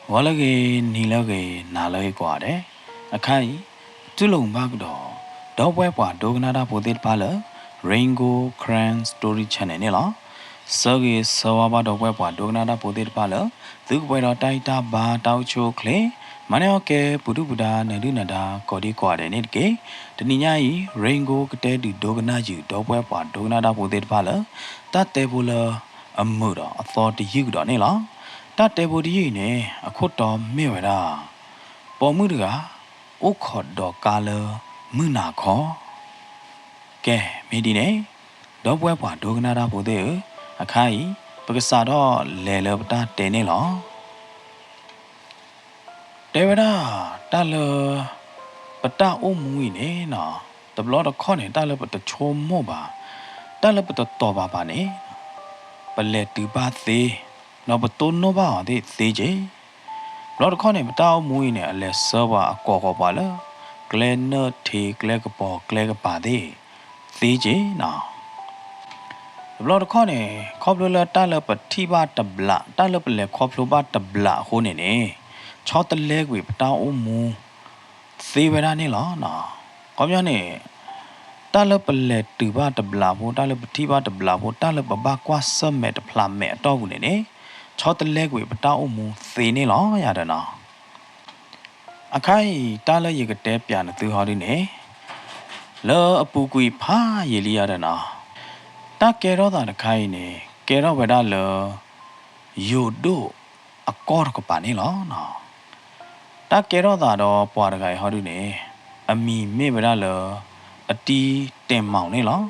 ဂီၤလၢအဂ့ၤ, နံၤလၢအဂ့ၤ, နၤလၢအဂ့ၤကိးဂၤဒဲး, အခါအံၤ ပတူၢ်လိာ်မုာ်ဘၣ်ကဒီး ဒီပုၢ်ဝဲၢ်ပှၤဒိကနၣ်တၢ်ဖိသ့ၣ်တဖၣ်လၢ Rain Gold Karen Story Channel န့ၣ်လီၤ. ဆၢဂ့ၤဆၢဝါဘၣ်ဒီပုၢ်ဝဲၢ်ပှၤဒိကနၣ်တၢ်ဖိသ့ၣ်တဖၣ်လၢ သုကပှဲၤဒီးတၢ်ဂံၢ်တၢ်ဘါတၢ်အိၣ်ဆူၣ်အိၣ်ချ့, မၤန့ၢ်အီၣ်ကဲ ပူၤဒုၣ်ပူၤဒါ နၢၤဒုၣ်နၢၤဒါ ကိးဒံကိးဂၤဒဲးန့ၣ်တက့ၢ်. တနံၤညါအံၤ Rain Gold ကတဲဒုးဒိကနၣ်ယုာ် ဒီပုၢ်ဝဲၢ်ပှၤဒိကနၣ်တၢ်ဖိသ့ၣ်တဖၣ်လၢ တၢ်တဲဖိလၢအမုာ်ဒီးအသီတယုၢ်ကဒီးန့ၣ်လီၤ. တၢ်တဲဖိတယုၢ်အံၤန့ၣ် အခိၣ်တီမ့ၢ်ဝဲဒၣ် ပိာ်မုၣ်တဂၤ အိၣ်ခိးဒီးကါလၢမုၢ်နၤခီ. ကဲ မ့ၢ်ဒ်န့ၣ် ဒီပုၢ်ဝဲၢ်ပှၤဒိကနၣ်တၢ်ဖိသ့ၣ်ဧၢ, အခါအံၤ ပကစးထီၣ်လဲၤလၢပတၢ်တဲန့ၣ်လီၤ. တဲဝဲဒၣ် တၢ်လၢ ပတၢ်အိၣ်မူအံၤန့ၣ်နီၤ, တဘျီတခီၣ်န့ၣ် တၢ်လၢပတဆိကမိၣ်ဘၣ်, တၢ်လၢပတတီၢ်ဘၣ်ဘၣ်န့ၣ် ပလဲၤတုၤဘၣ်သ့, ဒီးပတိၢ်နီၣ်ဘၣ်အီၤသ့သ့က့ၤ. တဘျီတခီၣ်န့ၣ် ပတၢ်အိၣ်မူအံၤန့ၣ် အလဲၤဆှၢပှၤအကိာ်ဃီၤပှၤလၢ ကျဲနၢၣ်ထံ ကျဲကပီၤ ကျဲကပၤသ့ၣ် သ့က့ၤနီၤ. တဘျီတခီၣ်န့ၣ် ခီဖျိလၢတၢ်လၢပထံၣ်ဘၣ်တဘျး တၢ်လၢပလဲၤခီဖျိဘၣ်တဘျးအဃိန့ၣ်န့ၣ် ဆီတလဲကွံာ်ပတၢ်အိၣ်မူ သ့ဝဲဒၣ်န့ၣ်လီၤ. ခီပညီန့ၣ် တၢ်လၢပလဲၤတုၤဘၣ်တဘျးဖိ တၢ်လၢပထံၣ်ဘၣ်တဘျးဖိ တၢ်လၢပဘၣ်ကွၢ်ဆၢၣ်မဲာ်တဖျးမဲာ်အတီၢ်ပူၤန့ၣ်န့ၣ် ဆီတလဲကွံာ်ပတၢ်အိၣ်မူသ့န့ၣ်လီၤယၤဒီးနီၤ. အခါအံၤ တၢ်လၢယကတဲပၠးနသုဟီဒုန့ၣ် လၢအပူၤကွံာ်ဖးယံာ်လံယၤဒီးနီၤ, တၢ်ကဲထီၣ်သးတခါအံၤန့ၣ် ကဲထီၣ်ဝဲဒၣ်လၢ ယိၤဒိၣ်အကီၢ်တကပၤန့ၣ်လီၤ. တၢ်ကဲထီၣ်သးဒီးပှၤတဂၤအံၤဟီဒုန့ၣ် အမံၤမ့ၢ်ဝဲဒၣ်လၢ အတံတဲာ်မီၣ်န့ၣ်လီၤ.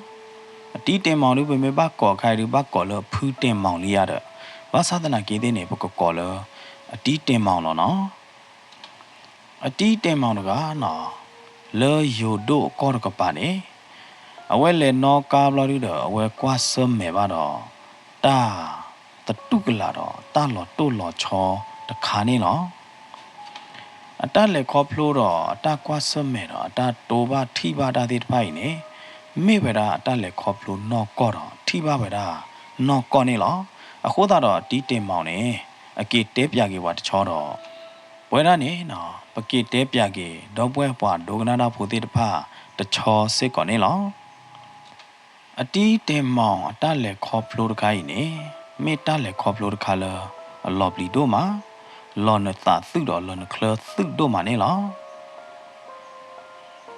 အတံတဲာ်မီၣ်ဒု ပမ့ၢ်ဘၣ်ကိးအခါအံၤဒု ဘၣ်ကိးလၢအဖုတဲာ်မီၣ်လံယၤဒီး ဘၣ်ဆၣ်သနာ်က့သ့ၣ်န့ၣ် ပကကိးလၢ အတံတဲာ်မီၣ်လီၤနီၤ. အတံတဲာ်မီၣ်တဂၤနီၤ လၢယိၤဒိၣ်အကီၢ်တကပၤန့ၣ် အဝဲလဲၤနီၣ်ကါဘျီဒုဒီး အဝဲကွၢ်ဆၢၣ်မဲာ်ဘၣ်ဒီး တၢ်သတူၢ်ကလာ်ဒီးတၢ်လီၤတိၢ်လီၤဆီတခါန့ၣ်လီၤ. အတၢ်လဲၤခီဖျိဒီး အတၢ်ကွၢ်ဆၢၣ်မဲာ်ဒီး အတၢ်တိဘၣ်ထံၣ်ဘၣ်တၢ်သ့ၣ်တဖၣ်အံၤန့ၣ် မ့ၢ်ဝဲဒၣ်အတၢ်လဲၤခီဖျိနီၢ်ကီၢ်ဒီး ထံၣ်ဘၣ်ဝဲဒၣ်နီၢ်ကီၢ်န့ၣ်လီၤ. အဃိသတးဒီးအတံတဲာ်မီၣ်န့ၣ် အက့ၤတဲပၠးက့ၤပှၤတဆီဒီး ပဝဲဒၣ်န့ၣ် ပက့ၤတဲပၠးက့ၤ ဒီပုၢ်ဝဲၢ်ပှၤဒိကနၣ်တၢ်ဖိသ့ၣ်တဖၣ်တဆီစ့ၢ်ကီးန့ၣ်လီၤ. အတံတဲာ်မီၣ်အတၢ်လဲၤခီဖျိတခါအံၤန့ၣ် မ့ၢ်တၢ်လဲၤခီဖျိတခါလၢ အလီၤပျံၤဒိၣ်မး, လီၤနသးသုးဒီးလီၤနချၢသုးဒိၣ်မးန့ၣ်လီၤ.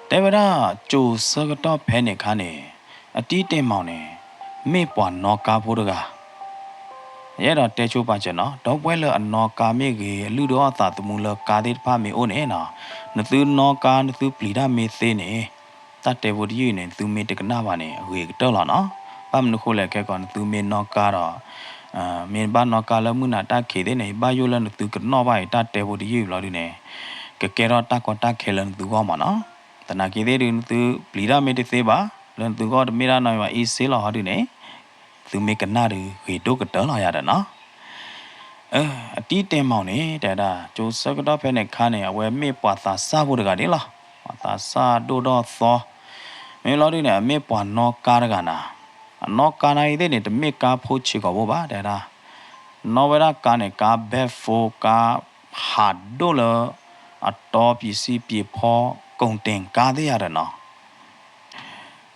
တဲဝဲဒၣ် ကၠိၤဆၢကတီၢ်ဖဲန့ၣ်အခါန့ၣ် အတံတဲာ်မီၣ်န့ၣ် မ့ၢ်ပှၤနီၣ်ကါဖိတဂၤ ယအဲၣ်ဒိးတဲဆိပာ်စၢၤနီၤ, ဒီပုၢ်ဝဲၢ်လၢအနီၣ်ကါမ့ၢ်ဂ့ၤ အလုၢ်ဒိၣ်အီၣ်သးသမူလၢကါသ့ၣ်တဖၣ်မ့ၢ်အိၣ်န့ၣ်နီၤ, နသုနီၣ်ကါ နသုပျံၤတၢ်မ့ၢ်သ့န့ၣ် တၢ်တဲဖိတယုၢ်အံၤန့ၣ် နသုမ့ၢ်တကနၣ်ဘၣ်န့ၣ် အဂ့ၤကတၢၢ်လီၤနီၤ. ဘၣ်မနုၤဃိလဲၣ် ခဲကီးနသုမ့ၢ်နီၣ်ကါဒီး မ့ၢ်ဘၣ်နီၣ်ကါလၢမုၢ်နၤတၢ်ခံးသ့ၣ်န့ၣ် ဘၣ်ယိၣ်လၢနသုကနီၣ်ဘၣ်အံၤ တၢ်တဲဖိတယုၢ်အံၤဘျီဒုန့ၣ် ကကဲထီၣ်တၢ်ကီတၢ်ခဲလၢနသုဂီၢ်မးနီၤ. သနာ်က့သ့ၣ်ဒု နသုပျံၤတၢ်မ့ၢ်တသ့ဘၣ် လၢနသုဂီၢ်တမ့ၢ်တၢ်နီတမံၤဘၣ် အ့ၣ်စ့လီၤဟီဒုန့ၣ် သုမ့ၢ်ကနၣ်ဒု ဂ့ၤဒိၣ်ကတၢၢ်လီၤယၤဒီးနီၤ. အတံတဲာ်မီၣ်န့ၣ် တဲဝဲဒၣ် ကၠိၤဆၢကတီၢ်ဖဲန့ၣ်အခါန့ၣ် အဝဲမ့ၢ်ပှၤသးစၢ်ဖိတဂၤဒ်လီၤ. ပှၤသးစၢ်ဒိၣ်ဒီးသီ, မ့ၢ်လီၤဒုန့ၣ် အမ့ၢ်ပှၤနီၣ်ကါတဂၤနၤ, အနီၣ်ကါနာ်အံၤသ့ၣ်န့ၣ် တမ့ၢ်ကါဖိဆံးကိာ်ဘိဘၣ် တဲဝဲဒၣ် နီၣ်ဝဲဒၣ်ကါန့ၣ် ကါဘဲၣ်ဖိ ကါဟးဒိၣ်လၢ အတီပံၤစံပံၤဖီ ကိၣ်တ့ၣ်ကါသ့ၣ်ယၤဒီးနီၤ.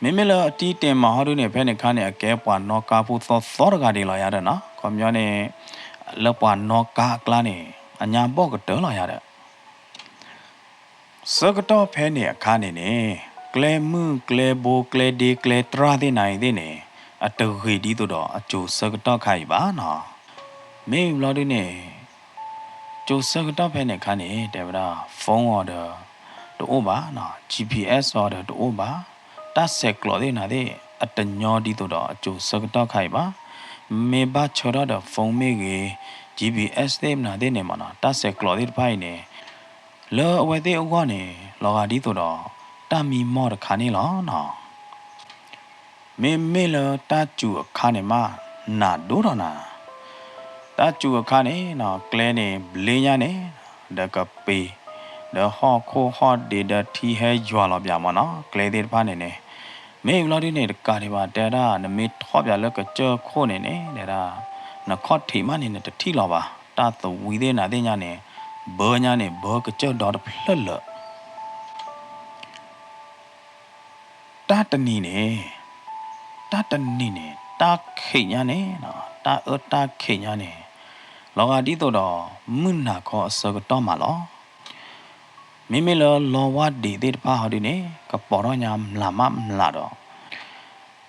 မ့မ့ၢ်လၢအတံတဲာ်မီၣ်ဟီဒုန့ၣ် ဖဲန့ၣ်အခါန့ၣ် အကဲပှၤနီၣ်ကါဖိသီသီတဂၤဒ်လီၤယၤဒီးနီၤ. ခီပညီန့ၣ် လၢပှၤနီၣ်ကါအကျါန့ၣ် အညါဘီၣ်ကတၢၢ်လီၤယၤဒီး ဆၢကတီၢ်ဖဲန့ၣ်အခါန့ၣ်န့ၣ် ကျဲမုၢ်ကျဲဘိကျဲဒ့ကျဲတြၢ်သ့ၣ်နၤအံၤသ့ၣ်န့ၣ် အတဂ့ၤဒ်သိးဒီးအကၠိၤဆၢကတီၢ်ခါအံၤဘၣ်နီၤ. မ့ၢ်ဘျီဒုန့ၣ် ကၠိၤဆၢကတီၢ်ဖဲန့ၣ်အခါန့ၣ် တဲဝဲဒၣ် phone အီၤဒီး တအိၣ်ဘၣ်နီၤ, GPS အီၤဒီးတအိၣ်ဘၣ်, တၢ်ဆဲးကျိးသ့ၣ်နၤသ့ၣ် အတညီဒ်သိးဒီးအကၠိၤဆၢကတီၢ်ခါအံၤဘၣ်. မ့ၢ်ဘၣ်ဆၢထၢၣ်ဒီး phone မ့ၢ်ဂ့ၤ GPS သ့ၣ်နၤသ့ၣ်န့ၣ်မးနီၤ တၢ်ဆဲးကျိးသ့ၣ်တဖၣ်အံၤန့ၣ် လၢအဝဲသ့ၣ်အဂီၢ်န့ၣ် လီၤဂာ်ဒ်သိးဒီး တၢ်မံမီၢ်တခါန့ၣ်လီၤနီၤ. မ့မ့ၢ်လၢတၢ်စူၤအခါန့ၣ်မး နးဒိၣ်ထီၣ်နၤ, တၢ်စူၤအခါန့ၣ်နီၤ ကျဲန့ၣ် ဘျ့ညါန့ၣ် ဒီးကပ့ၤ ဒီးဟီၣ်ခိၣ်ဟီၣ်ဒ့ဒီးထံဟဲယွၤလီၤပၠးမးနီၤ ကျဲသ့ၣ်တဖၣ်န့ၣ်န့ၣ်. မ့ၢ်ဘျီဒုန့ၣ် တကးဒံးဘၣ်တဲဒၣ် နမ့ၢ်ထီၣ်ပၠးလၢကစၢၢ်ခိၣ်န့ၣ်န့ၣ် တဲဒၣ် နခီၣ်ထံးမးန့ၣ် နတထံၣ်လီၤဘၣ်. တၢ်သဝံသ့ၣ်နၤသ့ၣ်ညါန့ၣ် ဘၢညါန့ၣ် ဘၢကစၢၢ်ဒီတဖျၢၣ်လၢာ် တၢ်တနံၤန့ၣ်, တၢ်တနံၤန့ၣ် တၢ်ခံးညါန့ၣ်, တၢ်အၢတၢ်ခံးညါန့ၣ် လီၤဂာ်ဒ်သိးဒီး မုၢ်နၤခီအဆၢကတီၢ်မးလီၤ. မ့မ့ၢ်လၢလီဝၢ်ဒံးသ့ၣ်တဖၣ်ဟီဒုန့ၣ် ကပီၤထီၣ်ညါမျးမးမျးဒီး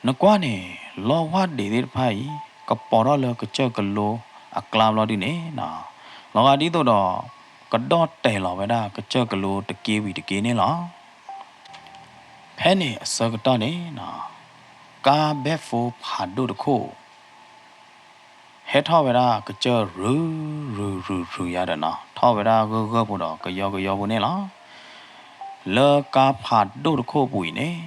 နကွၢ်န့ၣ် လီဝၢ်ဒံးသ့ၣ်တဖၣ်အံၤ ကပီၤထီၣ်လၢကစၢၢ်ကလိအကျါဘျီဒုန့ၣ်, လီၤဂာ်ဒ်သိးဒီး ကဒီၣ်တဲာ်လီၤဝဲဒၣ်ကစၢၢ်ကလိတက့ဝံၤတက့န့ၣ်လီၤ. ဖဲန့ၣ်အဆၢကတီၢ်န့ၣ်, ကါဘဲၣ်ဖိဖးဒိၣ်တခိၣ် ဟဲထီၣ်ဝဲဒၣ်ကစၢၢ်ရုၤ ရုၤ ရုၤ ရုၤယါဒီးနီၤ, ထီၣ်ဝဲဒၣ်ဂၢၢ်ဂၢၢ်ဖိဒီးကယီကယီဖိန့ၣ်လီၤ. လၢကါဖးဒိၣ်တခိၣ်အပူၤအံၤန့ၣ်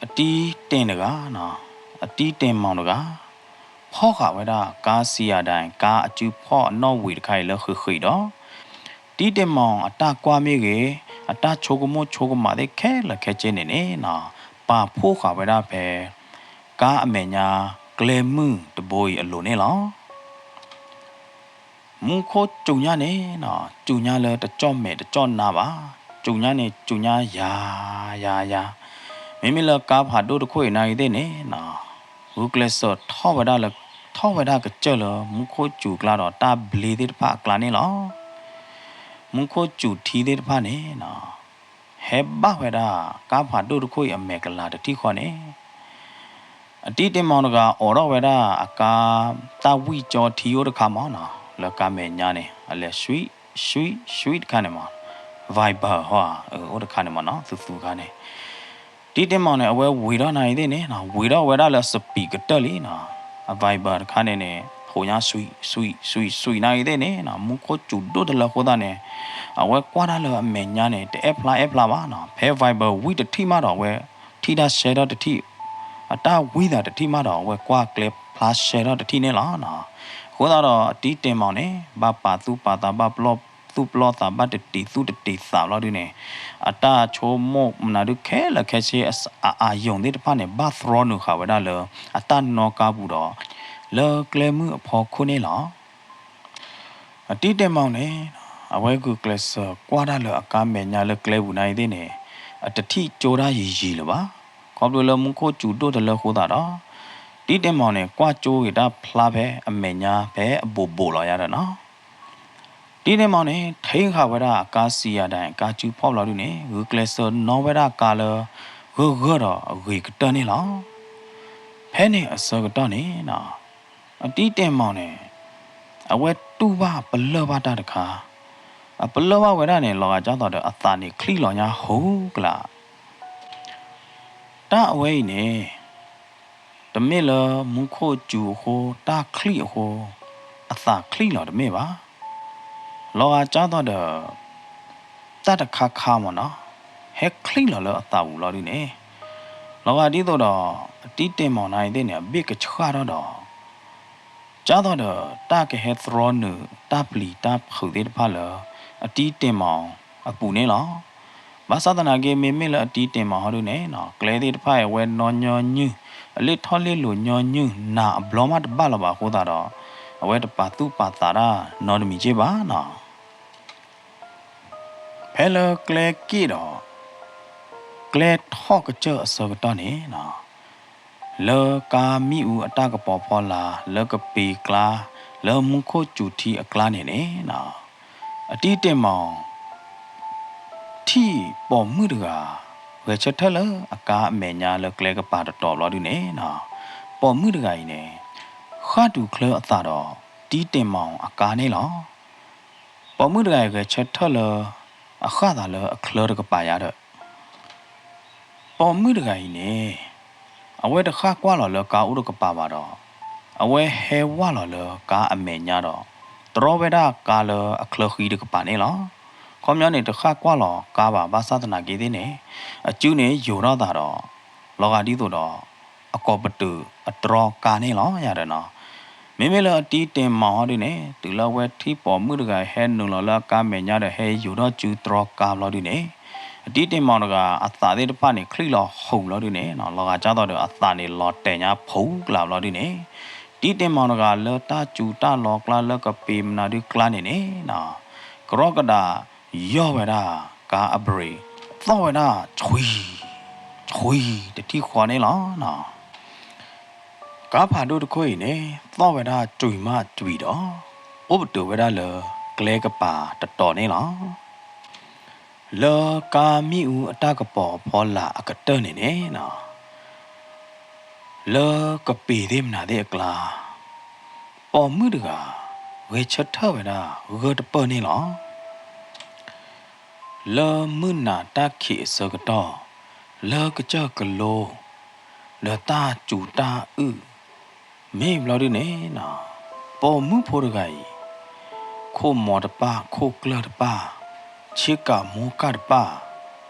အတံတ့ၢ်တဂၤ, အတံတ့ၢ်မီၢ်တဂၤ ဖီၣ်ဃာ်ဝဲဒၣ်ကါစံယၤဒၣ် ကါအစုဖီၣ်အနီၣ်ဝံာ်တခါအံၤလၢဃ့ဃ့ဒီး တံတ့ၢ်မီၢ်အတၢ်ကွၢ်မ့ၢ်ဂ့ၤ, အတၢ်ဆိကမိၣ်ဆိကမးသ့ၣ်ခဲလၢာ်ခဲဆ့န့ၣ်န့ၣ်, ပာ်ဖှိၣ်ဃာ်ဝဲဒၣ်ဖဲ ကါအမဲာ်ညါ ကျဲမုၢ်တဘိအံၤအလိၤန့ၣ်လီၤ. မူခိၣ်စူၤညါန့ၣ်, စူၤညါလၢတကၠီၣ်မဲာ်တကၠီၣ်နါဘၣ်, စူၤညါန့ၣ် စူၤညါယၤ, ယၤ ယၤ, မ့မ့ၢ်လၢကါဖးဒိၣ်တခိၣ်အံၤနာ်ဂ့ၤသ့ၣ်န့ၣ်, ဂုာ်ကျဲးစၢးထီၣ်ဝဲဒၣ်လၢ, ထီၣ်ဝဲဒၣ်ကစၢၢ်လၢမူခိၣ်စူၤအကျါဒီး တၢ်ဘျ့သ့ၣ်တဖၣ်အကျါန့ၣ်လီၤ. မူခိၣ်စူၤထံသ့ၣ်တဖၣ်န့ၣ် ဟဲဘၣ်ဝဲဒၣ်ကါဖးဒိၣ်တခိၣ်အံၤအမဲာ်ကလၤတထံၣ်ဃီန့ၣ်, အတံတ့ၢ်မီၢ်တဂၤအိးထီၣ်ဝဲဒၣ်အကါ, တၢ်ဝံၣ်ကၠီထံအိၣ်တခါမးနီၤ, လၢကါမဲာ်ညါန့ၣ် အလဲၤ ဆွံ, ဆွံ, ဆွံတခါန့ၣ်မး, Viber ဟီ, အိၣ်တခါန့ၣ်မးနီၤ, သူသူခါန့ၣ် တံတ့ၢ်မီၢ်န့ၣ် အဝဲဝံၤထီၣ်နာ်ဂ့ၤသ့ၣ်န့ၣ်, ဝံၤထီၣ်ဝဲဒၣ်လၢ speed ကတၢၢ်လံနီၤ, အ Viber တခါန့ၣ်န့ၣ် ဖိးညါ ဆွံ, ဆွံ, ဆွံ, ဆွံနာ်ဂ့ၤသ့ၣ်န့ၣ်, မူခိၣ်စူၤဒိၣ်တလၢအဃိသတးန့ၣ်, အဝဲကွၢ်တၢ်လၢအမဲာ်ညါန့ၣ် တအဲၣ်ဖျါအဲၣ်ဖျါဘၣ်နီၤ, ဖဲ Viber ဝံၣ်တထံၣ်မးဒီး အဝဲထံၣ်တၢ်ရှဲထီၣ်တထံၣ်, အတၢ်ဝံသးတထံၣ်မးဒီး အဝဲကွၢ်ကျဲဖျါရှဲထီၣ်တထံၣ်န့ၣ်လီၤ. အဃိသတးဒီး အတံတ့ၢ်မီၢ်န့ၣ် ဘၣ်ပာ်သူၣ်ပာ်သး ဘၣ်ပလီၢ်သူၣ်ပလီၢ်သး ဘၣ်တတံၤသူၣ်တတံၤသးဘျီဒုန့ၣ်, အတၢ်ဆိကမိၣ်မနုၤဒုခဲလၢာ်ခဲဆ့ အ, အ, အယိာ်သ့ၣ်တဖၣ်န့ၣ် ဘၣ်သြီနုာ်ဃာ်ဝဲဒၣ်လၢ အတၢ်နီၣ်ကါပူၤဒီး လၢကျဲမုၢ်အဖီခိၣ်န့ၣ်လီၤ. အတံတ့ၢ်မီၢ်န့ၣ် အဝဲဂုာ်ကျဲးစၢးကွၢ်တၢ်လၢအကါမဲာ်ညါလၢကျဲပူၤနာ်ဂ့ၤသ့ၣ်န့ၣ်, အတထံၣ်ကၠိတၢ်ယံာ်ယံာ်လၢၤဘၣ်, ခီဖျိလၢမူခိၣ်စူၤဒိၣ်တလၢအဃိသတးဒီး, တံတ့ၢ်မီၢ်န့ၣ် ကွၢ်ကၠိဂ့ၤတၢ်ဖျါဖဲအမဲာ်ညါဖဲအဘိးဘိးလီၤယါဒီးနီၤ. တံတ့ၢ်မီၢ်န့ၣ် ထံၣ်ဃာ်ဝဲဒၣ်အကါစံယၤဒၣ် ကါစုဖီၣ်ဘျီဒုန့ၣ် ဂုာ်ကျဲးစၢးနီၣ်ဝဲဒၣ်ကါလၢ ဂၢၢ်ဂၢၢ်ဒီးအဂ့ၤကတၢၢ်န့ၣ်လီၤ. ဖဲန့ၣ်အဆၢကတီၢ်န့ၣ် အတံတ့ၢ်မီၢ်န့ၣ် အဝဲတူၢ်ဘၣ်ပလၢၢ်ဘၣ်တၢ်တခါ, အပလၢၢ်ဘၣ်ဝဲဒၣ်န့ၣ် လီၤဂာ်ကၢ်သိးဒီးအသးန့ၣ်ချံးလီၤညါဟူကလး တၢ်အဝဲအံၤန့ၣ် တမ့ၢ်လၢမူခိၣ်စူၤအဃိ တၢ်ချံးအဃိ အသးချံးလီၤတမ့ၢ်ဘၣ်. လီၤဂာ်ကၢ်သိးဒီး တၢ်တခါခါမ့ၢ်နီၤ ဟဲချံးလီၤလၢအသးပူၤလီၤဒုန့ၣ်, လီၤဂာ်ဒ်သိးဒီး အတံတ့ၢ်မီၢ်နာ်ဂ့ၤသ့ၣ်န့ၣ် အဘ့ၣ်ကဆှၣ်ထီၣ်ဒီး ကၢ်သိးဒီး တၢ်ကဟဲသြီနုာ်တၢ်ပျံၤတၢ်ဖုးသ့ၣ်တဖၣ်လၢ အတံတ့ၢ်မီၢ်အပူၤန့ၣ်လီၤ. ဘၣ်ဆၣ်သနာ်က့ မ့မ့ၢ်လၢအတံတ့ၢ်မီၢ်ဟီဒုန့ၣ် ကျဲသ့ၣ်တဖၣ်အဝဲနီၣ်ညီနုၢ်, အလ့ၣ်ထီၣ်လ့ၣ်လိၤညီနုၢ် နၤအဘျီမးတဘၣ်လီၤဘၣ်အဃိသတးဒီး အဝဲတပာ်သူၣ်ပာ်သးတၢ်နီတမံၤက့ဘၣ်နီၤ. ဖဲလၢကျဲက့ၣ်ဒီး ကျဲထီၣ်ကစၢၢ်အဆၢကတီၢ်န့ၣ် လၢကါမံအူအတၢ်ကပီၤဖီလာ် လၢကပ့ၤကျါ လၢမူခိၣ်စူၤထံအကျါန့ၣ်န့ၣ် အတံတ့ၢ်မီၢ် ထံၣ်ပိာ်မုၣ်တဂၤ ဂဲၤဆၢထၢၣ်လၢအကါအမဲာ်ညါလၢကျဲကပၤတတီၤဘျီဒုန့ၣ် ပိာ်မုၣ်တဂၤအံၤန့ၣ် ဃၣ်ဒူၣ်ချၢအသးဒီး တံတ့ၢ်မီၢ်အကါန့ၣ်လီၤ. ပိာ်မုၣ်တဂၤအံၤဂဲၤဆၢထၢၣ်လၢ အဃၣ်သးလၢအချၢတကပၤယါဒီး ပိာ်မုၣ်တဂၤအံၤန့ၣ် အဝဲတဃၣ်ကွၢ်လီၤလၢကါအိၣ်တကပၤဘၣ်ဒီး အဝဲဟဲဝၢ်လီၤလၢကါအမဲာ်ညါဒီး တြီဝဲဒၣ်ကါလၢအချၢဃံတကပၤန့ၣ်လီၤ. ခီပညီန့ၣ် တဃၣ်ကွၢ်လီၤကါဘၣ် ဘၣ်ဆၣ်သနာ်က့သ့ၣ်န့ၣ် အစုန့ၣ်ယိာ်ထီၣ်သးဒီး လီၤဂာ်ဒ်သိးဒီး အကိာ်ပတုာ်အတြီကါန့ၣ်လီၤယါဒီးနီၤ. မ့မ့ၢ်လၢအတံတ့ၢ်မီၢ်ဟီဒုန့ၣ် တုၤလၢအဝဲထံၣ်ပိာ်မုၣ်တဂၤဟဲနုာ်လီၤလၢအကါမဲာ်ညါဒီးဟဲယိာ်ထီၣ်စုတြီကါဘျီဒုန့ၣ် အတံတ့ၢ်မီၢ်တဂၤအသးသ့ၣ်တဖၣ်န့ၣ် ချံးလီၤဟူးဘျီဒုန့ၣ် လီၤဂာ်ကၢ်သိးဒီးအသးန့ၣ်လီၤတဲာ်ညါဖူးကျါဘျီဒုန့ၣ် တံတ့ၢ်မီၢ်တဂၤလၢတၢ်စူၤတၢ်လီၤကျါလၢကပ့ၤမနုၤဒုကျါန့ၣ်န့ၣ် ကရီကဒးယီၢ်ဝဲဒၣ် ကါအဘြ့း သီၣ်ဝဲဒၣ် ဆွံ ဆွံ တထံၣ်ဃီန့ၣ်လီၤ. ကါဖးဒိၣ်တခိၣ်အံၤန့ၣ် သီၣ်ဝဲဒၣ် ဆွံမး ဆွံဒီး အိၣ်ပတုာ်ဝဲဒၣ်လၢကျဲကပၤတတီၤန့ၣ်လီၤ. လၢကါမ့ၣ်အူအတၢ်ကပီၤအဖီလာ်အကတၢၢ်န့ၣ်န့ၣ် လၢကပ့ၤသ့ၣ်မနုၤသ့ၣ်အကျါ ပိာ်မုၣ်တဂၤ ဂဲၤဆၢထၢၣ်ဝဲဒၣ်ဂၢၢ်တပၢၢ်န့ၣ်လီၤ. လၢမုၢ်နၤတၢ်ခံးအဆၢကတီၢ် လၢကစၢၢ်ကလိ ဒီးတၢ်စူၤတၢ်အုၣ် မ့ၢ်ဘျီဒုန့ၣ် ပိာ်မုၣ်ဖိတဂၤအံၤ ခိၣ်မီၤတပၢ် ခိၣ်ကျၢၢ်တပၢ် ဆ့ကၤမိကၢ်တပၢ်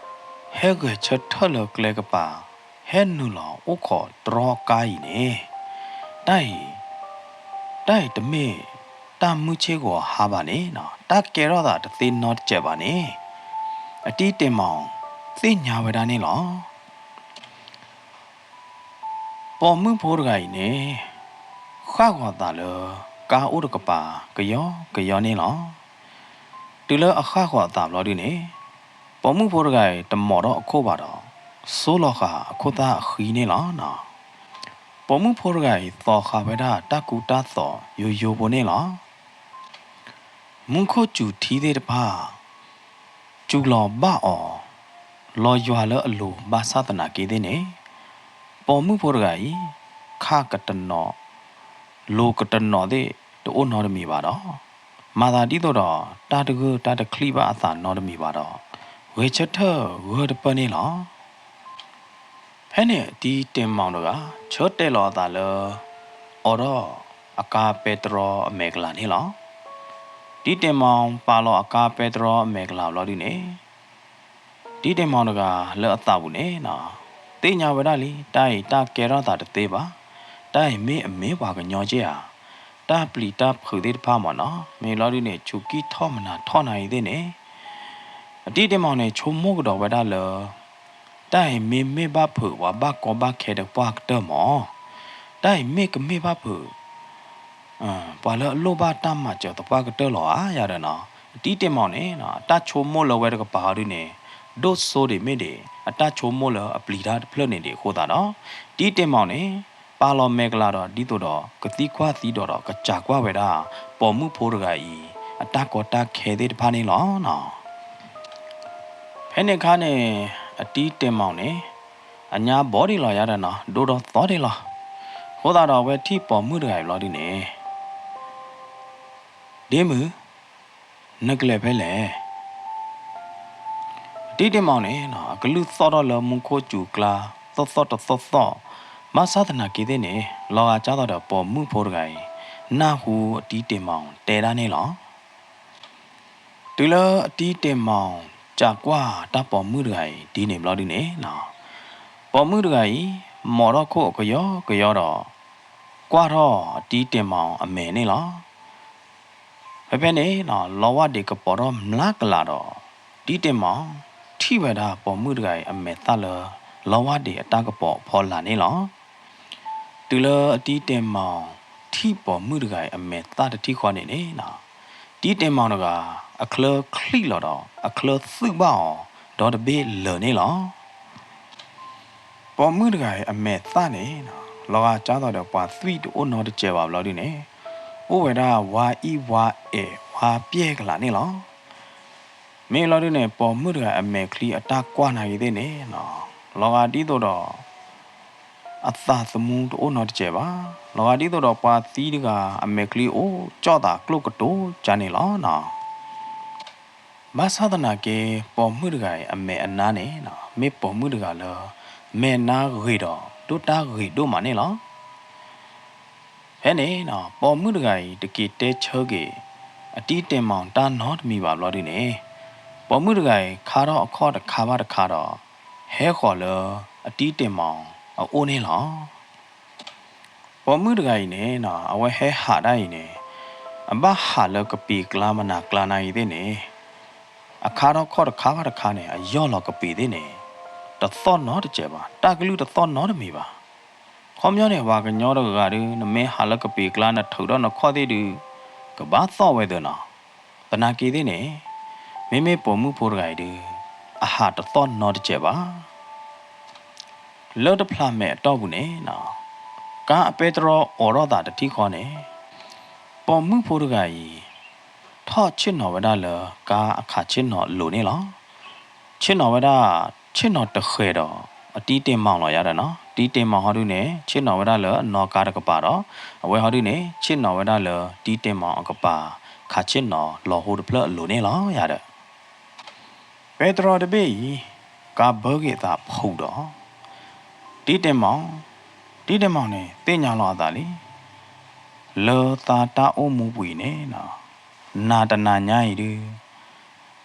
ဟဲဂဲၤဆၢထၢၣ်လၢကျဲကပၤ ဟဲနုာ်လီၤအိၣ်ခိးတြီကါအံၤန့ၣ် တၢ်အံၤ တၢ်အံၤတမ့ၢ်တၢ်မုၢ်ဆ့ၣ်ဂီၤဟါဘၣ်န့ၣ် တၢ်ကဲထီၣ်သးတသ့နီတစဲးဘၣ်န့ၣ် အတံတ့ၢ်မီၣ် သ့ၣ်ညါဝဲဒၣ်န့ၣ်လီၤ. ပိာ်မုၣ်ဖိတဂၤအံၤန့ၣ် ဃၣ်ဂီၤသးလၢ ကါအိၣ်တကပၤ ကယီကယီန့ၣ်လီၤ. တုၤလၢအဃၣ်ဂီၤအသးဘျီဒုန့ၣ် ပိာ်မုၣ်ဖိတဂၤအံၤတမိာ်ထီၣ်အခိၣ်ဘၣ်ဒီး ဆိလီၤဃာ်အခိၣ်သၣ်အဃံန့ၣ်လီၤ. ပိာ်မုၣ်ဖိတဂၤအံၤသီဃာ်ဝဲဒၣ်တၢ်ကူတၢ်သိးယိယိဖိန့ၣ်လီၤ. မူခိၣ်စူၤထံသ့ၣ်တဖၣ် စူၤလီၤဘၣ်အီၤ လီၤယွၤလၢအလိၤဘၣ်ဆၣ်သနာ်က့သ့ၣ်န့ၣ် ပိာ်မုၣ်ဖိတဂၤအံၤ ခၣ်ကတနီၤ လိၤကတနီၤသ့ၣ်တအိၣ်နီတမံၤဘၣ်ဒီး မၤသးဒ်သိးဒီး တၢ်တဂၢၢ်တၢ်တချံၣ်ဘၣ်အသးနီတမံၤဘၣ်ဒီး ဂဲၤဆၢထၢၣ်ဂၢၢ်တပၢၢ်န့ၣ်လီၤ. ဖဲန့ၣ်အတံတ့ၢ်မီၣ်တဂၤ ဆၢတဲာ်လီၤအသးလၢ အိးထီၣ်အကါပဲတြီအမဲာ်ကလၤန့ၣ်လီၤ. တံတ့ၢ်မီၣ်ပာ်လီၤအကါပဲတြီအမဲာ်ကလၤဘျီဒုန့ၣ် တံတ့ၢ်မီၣ်တဂၤလၢအသးပူၤန့ၣ် သ့ၣ်ညါဝဲဒၣ်လံ တၢ်အံၤတၢ်ကဲထီၣ်သးတသ့ဘၣ်, တၢ်အံၤမ့ၢ်အမ့ၢ်ပှၤကညီက့ၢ်ဧါ, တၢ်ပျံၤတၢ်ဖုးသ့ၣ်တဖၣ်မ့ၢ်နီၤ, မ့ၢ်ဘျီဒုန့ၣ် ဆူးကံၢ်ထီၣ်မနၤထီၣ်နၤအံၤသ့ၣ်န့ၣ် အတံတ့ၢ်မီၣ်န့ၣ် ဆိကမိၣ်ကဒီးဝဲဒၣ်လၢ တၢ်အံၤမ့မ့ၢ်ဘၣ်ဖုး ပှၤဘၣ်ကီဘၣ်ခဲသပှၢ်ကတၢၢ်မး, တၢ်အံၤမ့ၢ်ကမ့ၢ်ဘၣ်ဖုး ပှၤလၢအလိၣ်ဘၣ်တၢ်မၤစၢၤသပှၢ်ကတၢၢ်လီၤဧါယၤဒီးနီၤ, အတံတ့ၢ်မီၣ်န့ၣ် အတၢ်ဆိကမိၣ်လၢဝဲတကပၤအီၤဒုန့ၣ် ဒိၣ်စိဒံးမ့ၢ်ဒံး အတၢ်ဆိကမိၣ်လၢအပျံၤတၢ်တဖျၢၣ်န့ၣ်ဒံးအဃိသတးဒီး တံတ့ၢ်မီၣ်န့ၣ် ပာ်လီၤမဲာ်ကလၤဒီးဒ်သိးဒီး ကသံကွၢ်သံဒိးဒီး ကစၢ်ကွၢ်ဝဲဒၣ် ပိာ်မုၣ်ဖိတဂၤအံၤ အတၢ်ကီတၢ်ခဲသ့ၣ်တဖၣ်န့ၣ်လီၤ. ဖဲန့ၣ်အခါန့ၣ် အတံတ့ၢ်မီၣ်န့ၣ် အညါဘီဒံးလီၤယၤဒီးနီၤ, ဒိၣ်ဒီးသီဒံးလီၤ. အဃိသတးဒီး အဝဲထံၣ်ပိာ်မုၣ်တဂၤအံၤဘျီဒုန့ၣ် ဒ့မုၣ်, နကလဲၤဖဲလဲၣ်. အတံတ့ၢ်မီၣ်န့ၣ် အကလုၢ်သီၣ်ထီၣ်လၢမူခိၣ်စူၤကျါ သီၣ်သီၣ်တသီၣ်သီၣ်, ဘၣ်ဆၣ်သနာ်က့သ့ၣ်န့ၣ် လီၤဂာ်ကၢ်သိးဒီးပိာ်မုၣ်ဖိတဂၤအံၤ နၢ်ဟူအတံတ့ၢ်မီၣ်တဲဒၣ်န့ၣ်လီၤ. တုၤလၢအတံတ့ၢ်မီၣ် စၢ်ကွၢ်တၢ်ပိာ်မုၣ်တဂၤအံၤ ဒ်န့ၣ်ဘျီဒုန့ၣ် ပိာ်မုၣ်တဂၤအံၤ မိာ်ထီၣ်ခိၣ်ကယီကယီဒီး ကွၢ်ထီၣ်အတံတ့ၢ်မီၣ်အမဲာ်န့ၣ်လီၤ. ဖဲဖဲန့ၣ် လီဝၢ်ဒ့ၣ်ကပီၤထီၣ်မျးကလးဒီး တံတ့ၢ်မီၣ် ထံၣ်ဝဲဒၣ်ပိာ်မုၣ်တဂၤအံၤအမဲာ်သၣ်လၢ လီဝၢ်ဒ့ၣ်အတၢ်ကပီၤအဖီလာ်န့ၣ်လီၤ. တုၤလၢအတံတ့ၢ်မီၣ် ထံၣ်ပိာ်မုၣ်တဂၤအံၤအမဲာ်သၣ်တထံၣ်ဃီန့ၣ်န့ၣ် တံတ့ၢ်မီၣ်တဂၤ အချၢချံၣ်လီၤဒီး အချၢသူၣ်ဘၣ်အီၤ ဒီတဘ့ၣ်လၢာ်န့ၣ်လီၤ. ပိာ်မုၣ်တဂၤအံၤအမဲာ်သၣ်န့ၣ် လီၤဂာ်ကၢ်သိးဒီးပှၤသွံၣ်တအိၣ်နီတစဲးဘၣ်ဘျီဒုန့ၣ် အိၣ်ဝဲဒၣ်ဝါအံၣ်ဝါအဲၣ်ဝါပျဲၢ်ကလးန့ၣ်လီၤ. မ့ၢ်ဘျီဒုန့ၣ် ပိာ်မုၣ်တဂၤအမဲာ်ချံအတၢ်ကွၢ်နာ်ဂ့ၤသ့ၣ်န့ၣ် လီၤဂာ်ဒ်သိးဒီး အသးသမူတအိၣ်နီတစဲးဘၣ်. လီၤဂာ်ဒ်သိးဒီးပှၤသံတဂၤအမဲာ်ချံအိၣ်ကၠီၣ်သးကျိၣ်ကတိၤကၢ်န့ၣ်လီၤ. ဘၣ်ဆၣ်သနာ်က့ ပိာ်မုၣ်တဂၤအံၤအမဲာ်အနါန့ၣ် မ့ၢ်ပိာ်မုၣ်တဂၤလၢ မဲာ်နါဂ့ၤဒီး ဒိၣ်တၢ်ဂ့ၤဒိၣ်မးန့ၣ်လီၤ. ဖဲန့ၣ် ပိာ်မုၣ်တဂၤအံၤ တက့ၤတဲဆၢက့ၤ အတံတ့ၢ်မီၣ်တၢ်နီတမံၤဘၣ်ဘျီဒုန့ၣ် ပိာ်မုၣ်တဂၤအံၤ ခါထီၣ်အခီၣ်တခါဘၣ်တခါဒီး ဟဲဃီၤလၢအတံတ့ၢ်မီၣ်အအိၣ်န့ၣ်လီၤ. ပိာ်မုၣ်တဂၤအံၤန့ၣ် အဝဲဟဲဟးဒၣ်အံၤန့ၣ် အဘၣ်ဟးလၢကပံာ်ကျါမနၤကျါနၤအံၤသ့ၣ်န့ၣ် အခါထီၣ်ခီၣ်တခါဘၣ်တခါန့ၣ် အယီၢ်လီၤကပံာ်သ့ၣ်န့ၣ် တသီၣ်နီတစဲးဘၣ်, တၢ်ကလုၢ်တသီၣ်နီတမံၤဘၣ်. ခီပညီန့ၣ် ပှၤကညီတဂၤဒု နမ့ၢ်ဟးလၢကပံာ်ကျါ နထုးထီၣ်နခီၣ်သ့ၣ်ဒု ကဘၣ်သီၣ်ဝဲသ့ၣ်နီၤ. သနာ်က့သ့ၣ်န့ၣ် မ့မ့ၢ်ပိာ်မုၣ်ဖိတဂၤအံၤဒုး အဟးတသီၣ်နီတစဲးဘၣ်. လၢတဖျးမဲာ်အတီၢ်ပူၤန့ၣ်နီၤ, ကါအပဲတြီအိးထီၣ်သးတထံၣ်ဃီန့ၣ်, ပိာ်မုၣ်ဖိတဂၤအံၤ ထီၣ်ဆ့ၣ်နီၤဝဲဒၣ်လၢကါအခးဆ့ၣ်နီၤအလိၤန့ၣ်လီၤ. ဆ့ၣ်နီၤဝဲဒၣ် ဆ့ၣ်နီၤတဃဲၤဒီး အတံတဲာ်မီၣ်လီၤယၤဒီးနီၤ, တံတဲာ်မီၣ်ဟီဒုန့ၣ် ဆ့ၣ်နီၤဝဲဒၣ်လၢနီၣ်ကါတကပၤဒီး အဝဲဟီဒုန့ၣ် ဆ့ၣ်နီၤဝဲဒၣ်လၢတံတဲာ်မီၣ်အကပၤ ခးဆ့ၣ်နီၤလီၤဟိတဖျၢၣ်အလိၤန့ၣ်လီၤယၤဒီး ပဲတြီတဘ့ၣ်အံၤ ကါဘၢက့ၤအသးဖုးဒီး တံတဲာ်မီၣ်, တံတဲာ်မီၣ်န့ၣ် သ့ၣ်ညါလီၤအသးလံ, လၢသးတၢ်အိၣ်မူပူၤအံၤန့ၣ်နီၤ, နၤတနၤညါအံၤဒုး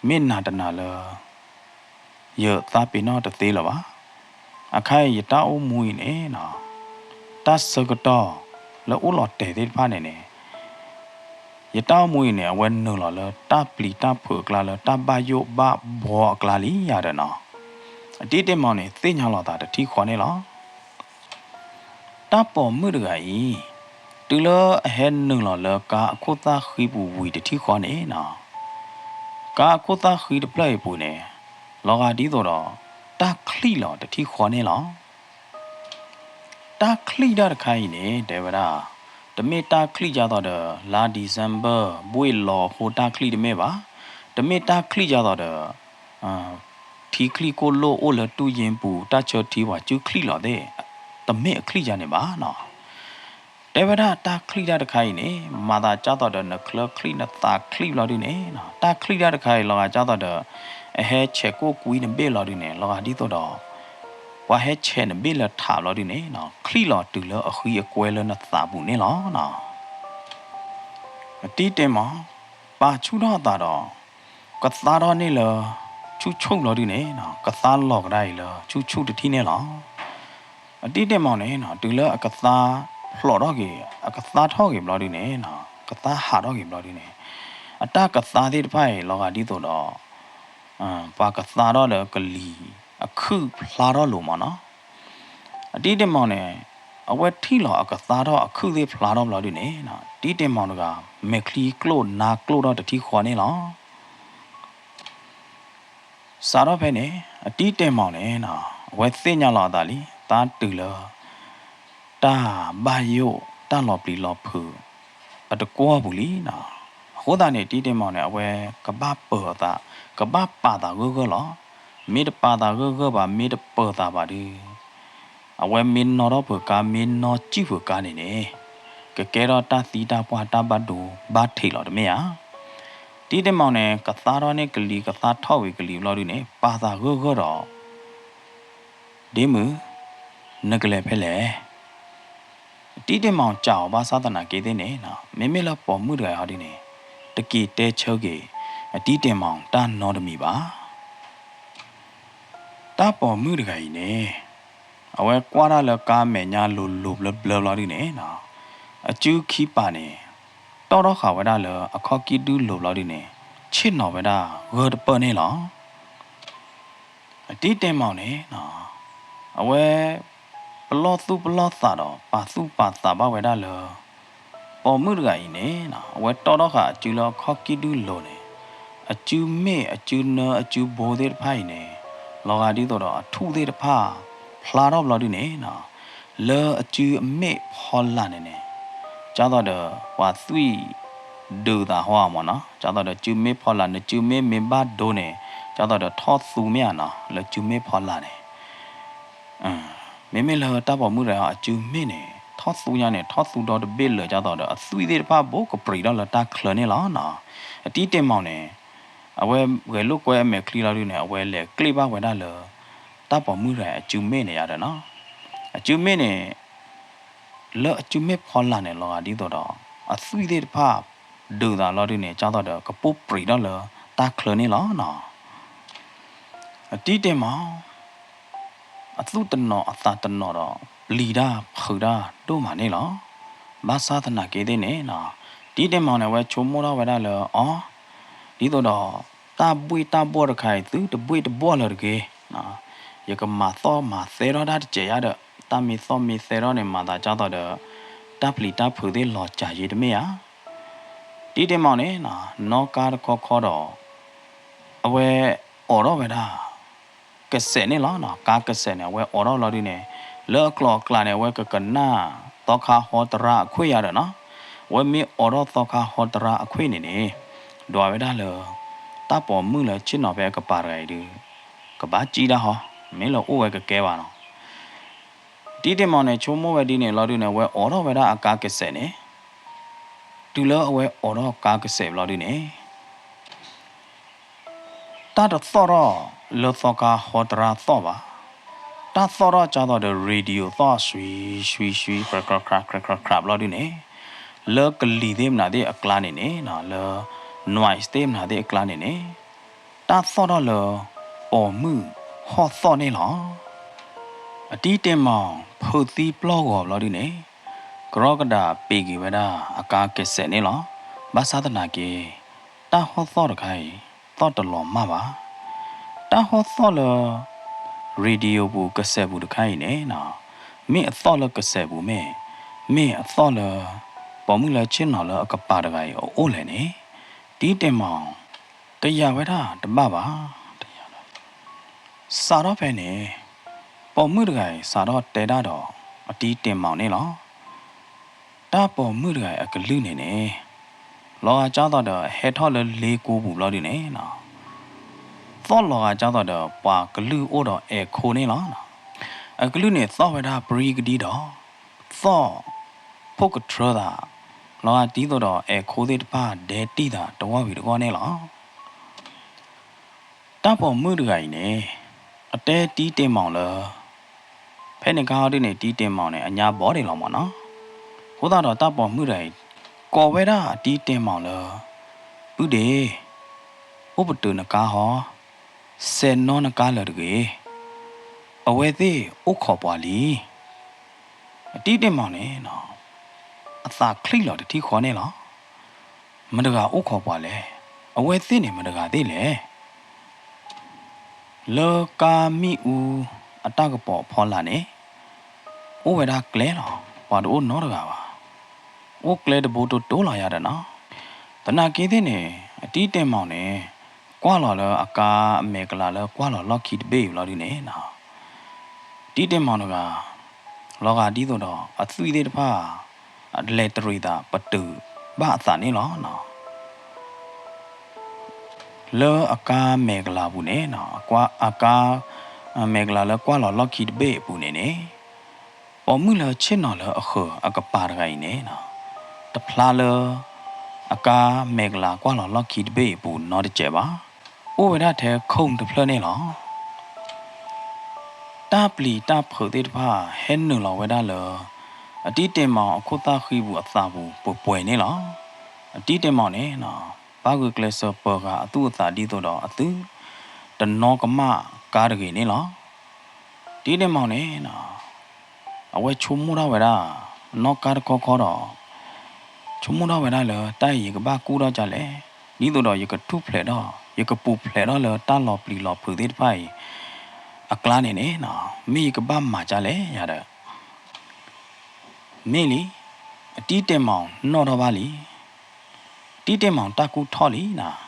မ့ၢ်နၤတနၤလၢ ယသးပ့ၤနီၣ်တသ့လၢၤဘၣ်. အခါအံၤယတၢ်အိၣ်မူအံၤန့ၣ်နီၤ, တၢ်ဆၢကတီၢ်လၢအိၣ်လီၤတဲာ်သ့ၣ်တဖၣ်န့ၣ်န့ၣ် ယတၢ်အိၣ်မူအံၤန့ၣ် အဝဲနုာ်လီၤလၢတၢ်ပျံၤတၢ်ဖုးအကျါလၢတၢ်ဘၣ်ယိၣ်ဘၣ်ဘှီအကျါလံယၤဒီးနီၤ, အတံတဲာ်မီၣ်န့ၣ် သ့ၣ်ညါလီၤသးတထံၣ်ဃီန့ၣ်လီၤ. တၢ်ပိာ်မုၣ်တဂၤအံၤ တုၤလၢအဟဲနုာ်လီၤလၢကါအခိၣ်သၣ်ဃံပူၤဝံၤတထံၣ်ဃီန့ၣ်နီၤ, ကါအခိၣ်သၣ်ဃံတဖျၢၣ်အံၤပူၤန့ၣ် လီၤဂာ်ဒ်သိးဒီး တၢ်ချံၣ်လီၤတထံၣ်ဃီန့ၣ်လီၤ. တၢ်ချံၣ်တၢ်တခါအံၤန့ၣ် တဲဝဲဒၣ်, တမ့ၢ်တၢ်ချံၣ်ဒ်သိးဒီး လါ December ဘှ့ၣ်လီၤအဃိတၢ်ချံၣ်တမ့ၢ်ဘၣ်, တမ့ၢ်တၢ်ချံၣ်ဒ်သိးဒီး ထံချံၣ်ကိၣ်လိၣ်အိၣ်လၢတူၢ်ယ့ပူၤ တၢ်ဆၢထံပှၤစုချံၣ်လီၤသ့ၣ်, တမ့ၢ်အချံၣ်ဒ်န့ၣ်ဘၣ်နီၤ. တဲဝဲဒၣ်တၢ်ချံၣ်တၢ်တခါအံၤန့ၣ် မၤသးဒ်သိးဒီးနချၢချံၣ်နသးချံၣ်ဘျီဒုန့ၣ်နီၤ, တၢ်ချံၣ်တၢ်တခါအံၤ လီၤဂာ်ဒ်သိးဒီး အဟဲဆဲးကိၣ်ကွံနဘ့ၣ်လီၤဒုန့ၣ် လီၤဂာ်ဒ်သိးဒီး ပှၤဟဲဆဲးနဘ့ၣ်လၢထးဘျီဒုန့ၣ်နီၤ, ချံၣ်လီၤတုၤလၢအဃံအကွဲလၢနသးပူၤန့ၣ်လီၤနီၤ. အတံတဲာ်မီၣ် ပာ်ဆူၣ်ထီၣ်အသးဒီး ကသါထီၣ်န့ၢ်လၢ ဆူၣ်ဆူၣ်ဘျီဒုန့ၣ်နီၤ, ကသါလီၤကဒါအံၤလၢဆူၣ်ဆူၣ်တထံၣ်န့ၣ်လီၤ. အတံတဲာ်မီၣ်န့ၣ်နီၤ တုၤလၢအကသါဖျိးထီၣ်က့ၤ အကသါထီၣ်က့ၤဘျီဒုန့ၣ်နီၤ, ကသါဟးထီၣ်က့ၤဘျီဒုန့ၣ် အတၢ်ကသါသ့ၣ်တဖၣ်အံၤ လီၤဂာ်ဒ်သိးဒီး ပှၤကသါထီၣ်ဒီးကလံၤအခုၣ်ဖျါထီၣ်လိၤမးနီၤ. အတံတဲာ်မီၣ်န့ၣ် အဝဲထံၣ်လီၤအကသါထီၣ်အခုၣ်သ့ၣ်ဖျါထီၣ်ဘျီဒုန့ၣ်နီၤ, တံတဲာ်မီၣ်တဂၤ မဲာ်ချံကျိၣ်နါကျိၣ်ထီၣ်တထံၣ်ဃီန့ၣ်လီၤ. စးထီၣ်ဖဲန့ၣ် အတံတဲာ်မီၣ်န့ၣ်နီၤ အဝဲသ့ၣ်ညါလီၤအသးလံ သးတုၤလၢ တၢ်ဘၣ်ယိၣ် တၢ်လီၤပျံၤလီၤဖုး အတကွီၢ်ပူၤလံနီၤ. အဃိသတးန့ၣ် တံတဲာ်မီၣ်န့ၣ် အဝဲကဘၣ်ပၢၤအသး ကဘၣ်ပာ်သးဂၢၢ်ဂၢၢ်လီၤ. မ့ၢ်တပာ်သးဂၢၢ်ဂၢၢ်ဘၣ် မ့ၢ်တပၢၤသးဘၣ်ဒု အဝဲမ့ၢ်နီၣ်ထီၣ်ဖုးကါ မ့ၢ်နီၣ်စံၣ်ဖုးကါန့ၣ်န့ၣ် ကကဲထီၣ်တၢ်သံတၢ်ပှၢ်တၢ်ဘၣ်ဒိဘၣ်ထံးလီၤတမ့ၢ်ဧါ. တံတဲာ်မီၣ်န့ၣ် ကသါထီၣ်န့ၢ်ကလံၤ ကသါထီၣ်ဝံၤကလံၤဘျီဒုန့ၣ် ပာ်သးဂၢၢ်ဂၢၢ်ဒီး ဒ့မုၣ် နကလဲၤဖဲလဲၣ်. တံတဲာ်မီၣ်စံးအီၤဘၣ်ဆၣ်သနာ်က့သ့ၣ်န့ၣ် မ့မ့ၢ်လၢပိာ်မုၣ်တဂၤအံၤဟီဒုန့ၣ် တက့ၤတဲဆၢက့ၤ အတံတဲာ်မီၣ်တၢ်နီတမံၤဘၣ်. တၢ်ပိာ်မုၣ်တဂၤအံၤန့ၣ် အဝဲကွၢ်တၢ်လၢကါမဲာ်ညါလိၤလိၤဘျၢဘျၢဘျီဒုန့ၣ် အစုခံပၤန့ၣ် တီၣ်ထီၣ်ဃာ်ဝဲဒၣ်လၢအခီၣ်ကံၢ်ဒုလိၤဘျီဒုန့ၣ် ဆ့ၣ်နီၤဝဲဒၣ်ဂၢၢ်တပၢၢ်န့ၣ်လီၤ. အတံတဲာ်မီၣ်န့ၣ် အဝဲ ပလီၢ်သူၣ်ပလီၢ်သးဒီး ပာ်သူၣ်ပာ်သးဘၣ်ဝဲဒၣ်လၢ ပိာ်မုၣ်တဂၤအံၤန့ၣ် အဝဲတီၣ်ထီၣ်ဃာ်အစုလၢအခီၣ်ကံၢ်ဒုလိၤန့ၣ် အစုမ့ၣ်အစုနၢအစုဘိသ့ၣ်တဖၣ်အံၤန့ၣ် လီၤဂာ်ဒ်သိးဒီးအထူၣ်သ့ၣ်တဖၣ် ဖျါထီၣ်ဘျီဒုန့ၣ် လၢအစုအမ့ၣ်ဖီလာ်န့ၣ်န့ၣ် ဒ်သိးဒီးပှၤသွံၣ် ဒုးသးဟီဧါမၢ်နီၤ, ဒ်သိးဒီးစုမ့ၣ်ဖီလာ် နစုမ့ၣ်မ့ၢ်ဘၣ်ဒိန့ၣ် ဒ်သိးဒီးထီၣ်သူမ့ၢ်ဧါနီၤ လၢစုမ့ၣ်ဖီလာ်န့ၣ် မ့မ့ၢ်လၢတၢ်ပိာ်မုၣ်တဂၤအစုမ့ၣ်န့ၣ် ထီၣ်သူညါန့ၣ် ထီၣ်သူဒီတဘ့ၣ်လၢာ် ဒ်သိးဒီးအသွံၣ်သ့ၣ်တဖၣ်ဘိးကပြံးထီၣ်လၢတၢ်ချၢန့ၣ်လီၤနီၤ. အတံတဲာ်မီၣ်န့ၣ် အဝဲဂဲၤလိာ်ကွဲအမဲာ်ချံလီၤဒုန့ၣ် အဝဲလဲၤကျ့ၣ်ဘၣ်ဝဲဒၣ်လၢ တၢ်ပိာ်မုၣ်တဂၤအစုမ့ၣ်န့ၣ်ယါဒီးနီၤ အစုမ့ၣ်န့ၣ် လၢအစုမ့ၣ်ဖီလာ်န့ၣ် လီၤဂာ်ဒ်သိးဒီး အသွံၣ်သ့ၣ်တဖၣ် ဒုးသးလီၤဒုန့ၣ် ဒ်သိးဒီးကပိၢ်ပြံးထီၣ်လၢတၢ်ချၢန့ၣ်လီၤနီၤ. အတံတဲာ်မီၣ် အသူၣ်တနီၤအသးတနီၤဒီး ပျံၤတၢ်ဖုးတၢ်ဒိၣ်မးန့ၣ်လီၤ. ဘၣ်ဆၣ်သနာ်က့သ့ၣ်န့ၣ် တံတဲာ်မီၣ်န့ၣ် အဝဲဆိကမိၣ်ထီၣ်ဝဲဒၣ်လၢအီၤ ဒ်သိးဒီး တၢ်ဘှ့ၣ်တၢ်ဘှီၣ်တခါအံၤ သုတဘှ့ၣ်တဘှီၣ်လၢၤတဂ့ၤ, ယကမၤသီၣ်မၤသဲထီၣ်တၢ်တစဲးယါဒီး တၢ်မ့ၢ်သီၣ်မ့ၢ်သဲထီၣ်န့ၣ် မၤသးဒ်သိးဒီး တၢ်ပျံၤတၢ်ဖုးသ့ၣ်လီၤစှၤယ့တမ့ၢ်ဧါ. တံတဲာ်မီၣ်န့ၣ် နီၣ်ကါတခီခီဒီး အဝဲအိးထီၣ်ဝဲဒၣ် ကစဲးန့ၣ်လီၤနီၤ, ကါကစဲးန့ၣ် အဝဲအိးထီၣ်လီၤဒုန့ၣ်, လၢအကျိၤအကျဲန့ၣ် အဝဲကကနၣ် သီခါဟီတရါအခွံၣ်ယါဒီးနီၤ, အဝဲမ့ၢ်အိးထီၣ်သီခါဟီတရါအခွံၣ်န့ၣ်န့ၣ်, ဒွးဝဲဒၣ်လၢ တၢ်ပိာ်မုၣ်လၢဆ့ၣ်နီၤဖဲအကပၤတဂၤအံၤဒုး ကဘၣ်စံၣ်တၢ်ဟီ, မ့ၢ်လၢအိၣ်ဝဲကကဲဘၣ်နီၤ. တံတ့ၢ်မီၤန့ၣ် ဆိကမိၣ်ဝဲဒ်န့ၣ်လီၤဒုန့ၣ် အဝဲအိးထီၣ်ဝဲဒၣ်အကါကစဲးန့ၣ်, တုၤလၢအဝဲအိးထီၣ်ကါကစဲးလီၤဒုန့ၣ် တၢ်တသီၣ်ထီၣ်လၢသီခါဟီတရါသီၣ်ဘၣ်. တၢ်သီၣ်ထီၣ်ကၢ်သိးဒီး radio သီၣ် ဆွံ ဆွံ ဆွံ ခြဲးခြဲးခြဲး ခြဲးခြဲးခြဲး ဘျီဒုန့ၣ်, လၢကလံၤသ့ၣ်မနုၤသ့ၣ်အကျါန့ၣ်န့ၣ်, လၢ noise သ့ၣ်မနုၤသ့ၣ်အကျါန့ၣ်န့ၣ်, တၢ်သီၣ်ထီၣ်လၢ ပိာ်မုၣ်ဟီၣ်သီၣ်န့ၣ်လီၤ. အတံတ့ၢ်မီၤ ဖုးသံပျီၢ်ဂီၤဘျီဒုန့ၣ်, ကရီကဒးပ့ၤက့ၤဝဲဒၣ်အကါကစဲးန့ၣ်လီၤ. ဘၣ်ဆၣ်သနာ်က့ တၢ်ဟီၣ်သီၣ်တခါအံၤ သီၣ်တလီၤမၢ်ဘၣ်. တၢ်ဟီၣ်သီၣ်လၢ radio ပူၤ ကစဲးပူၤတခါအံၤန့ၣ်, မ့ၢ်အသီၣ်လၢကစဲးပူၤမ့ၢ်, မ့ၢ်အသီၣ်လၢ ပိာ်မုၣ်လၢဆ့ၣ်နီၤလၢအကပၤတဂၤအံၤအအိၣ်လဲၣ်န့ၣ်, တံတ့ၢ်မီၤ ကယၤဝဲဒၣ်တဘၣ်ဘၣ်. စးထီၣ်ဖဲန့ၣ်, ပိာ်မုၣ်တဂၤအံၤ စးထီၣ်တဲဒၣ်ဒီး အတံတ့ၢ်မီၤန့ၣ်လီၤ. တၢ်ပိာ်မုၣ်တဂၤအံၤအကလုၢ်န့ၣ်န့ၣ်, လီၤဂာ်ကၢ်သိးဒီး ဟဲထီၣ်လၢလ့ကိပူၤဘျီဒုန့ၣ်, သီၣ်လီၤဂာ်ကၢ်သိးဒီး ပှၤကလုၢ်အိၣ်ဒီးအဲၣ်ခိန့ၣ်လီၤ. အကလုၢ်န့ၣ်သီၣ်ဝဲဒၣ်ပြံကဒံဒီး, သီၣ် ဖိကထြၢသး, လီၤဂာ်ဒ်သိးဒီး အဲၣ်ခိသ့ၣ်တဖၣ်ဒဲးတံၢ်သးတဂီၢ်ဝံၤတဂီၢ်န့ၣ်လီၤ. တၢ်ပိာ်မုၣ်တဂၤအံၤန့ၣ်, အတဲတံတ့ၢ်မီၤလၢ, ဖဲန့ၣ်ခါအီၤဒုန့ၣ် တံတ့ၢ်မီၤန့ၣ် အညါဘီဒံးလီၤမၢ်နီၤ. အဃိသတးဒီးတၢ်ပိာ်မုၣ်တဂၤအံၤ, ကိးဝဲဒၣ်အတံတ့ၢ်မီၤလၢ, ပုၢ်ဒ့, အိၣ်ပတုာ်နကါဟီ, စဲးနီၣ်နကါလၢာ်တဂ့ၤ, အဝဲသ့ၣ်အိၣ်ခိးပှၤလံ. အတံတ့ၢ်မီၤန့ၣ်, အသးချံၣ်လီၤတထံၣ်ဃီန့ၣ်လီၤ. မတဂၤအိၣ်ခိးပှၤလဲၣ်, အဝဲသ့ၣ်န့ၣ်မတဂၤသ့ၣ်လဲၣ်. လၢကါမံၣ်အူအတၢ်ကပီၤအဖီလာ်န့ၣ်, အိၣ်ဝဲဒၣ်ကျဲလီၤ, ပှၤတအိၣ်နီတဂၤဘၣ်. အိၣ်ကျဲတဘိတိတိလီၤယၤဒီးနီၤ. သနာ်က့သ့ၣ်န့ၣ်, အတံတ့ၢ်မီၤန့ၣ်, ကွၢ်လီၤလၢအကါအမဲာ်ကလၤလၢကွၢ်လီၤလီၢ်ခံတဘ့ၣ်အံၤဘျီဒုန့ၣ်, တံတ့ၢ်မီၤတဂၤ, လီၤဂာ်ဒ်သိးဒီးအသွံၣ်သ့ၣ်တဖၣ် အလဲၤတရံးသးပတုာ်ဘၣ်အသးန့ၣ်လီၤ. လၢအကါမဲာ်ကလၤအပူၤန့ၣ်, အကါ မဲာ်ကလၤလၢကွၢ်လီၤလီၢ်ခံတဘ့ၣ်အပူၤန့ၣ်န့ၣ်, ပိာ်မုၣ်လၢဆ့ၣ်နီၤလၢအဃၢၤအကပၤတဂၤအံၤန့ၣ်, တဖျါလၢ အကါမဲာ်ကလၤကွၢ်လီၤလီၢ်ခံတဘ့ၣ်အပူၤနီတစဲးဘၣ်. အိၣ်ဝဲဒၣ်ထဲခိၣ်တဖျၢၣ်န့ၣ်လီၤ. တၢ်ပျံၤတၢ်ဖုးသ့ၣ်တဖၣ်ဟဲနုာ်လီၤဝဲဒၣ်လၢ အတံတ့ၢ်မီၤအခိၣ်သၣ်ဃံပူၤအသးပူၤပှဲၤပှဲၤန့ၣ်လီၤ. အတံတ့ၢ်မီၤန့ၣ်, ဘၣ်ဂုာ်ကျဲးစၢးပၢၤဃာ်အသူၣ်အသးဒ်သိးဒီးအသုတနီကမၣ်ကါတဂ့ၤန့ၣ်လီၤ. တံတ့ၢ်မီၤန့ၣ်, အဝဲဆိကမိၣ်ထီၣ်ဝဲဒၣ် နီၢ်ကါတခီခီဒီး ဆိကမိၣ်ထီၣ်ဝဲဒၣ်လၢ တၢ်အံၤယကဘၣ်ကူၣ်ထီၣ်ဒ်လဲၣ်, ဒ်သိးဒီးယကထူၣ်ဖျဲးထီၣ် ယကပူၤဖျဲးထီၣ်လၢတၢ်လီၤပျံၤလီၤဖုးသ့ၣ်တဖၣ်အံၤ အကျါန့ၣ်န့ၣ်, မ့ၢ်ယကဘၣ်မၤဒ်လဲၣ်ယၤဒီး မ့ၢ်လံ, အတံတ့ၢ်မီၤနီၣ်ထီၣ်ဘၣ်လံ. တံတ့ၢ်မီၤတၢ်ကူၣ်ထီၣ်လံနၤ.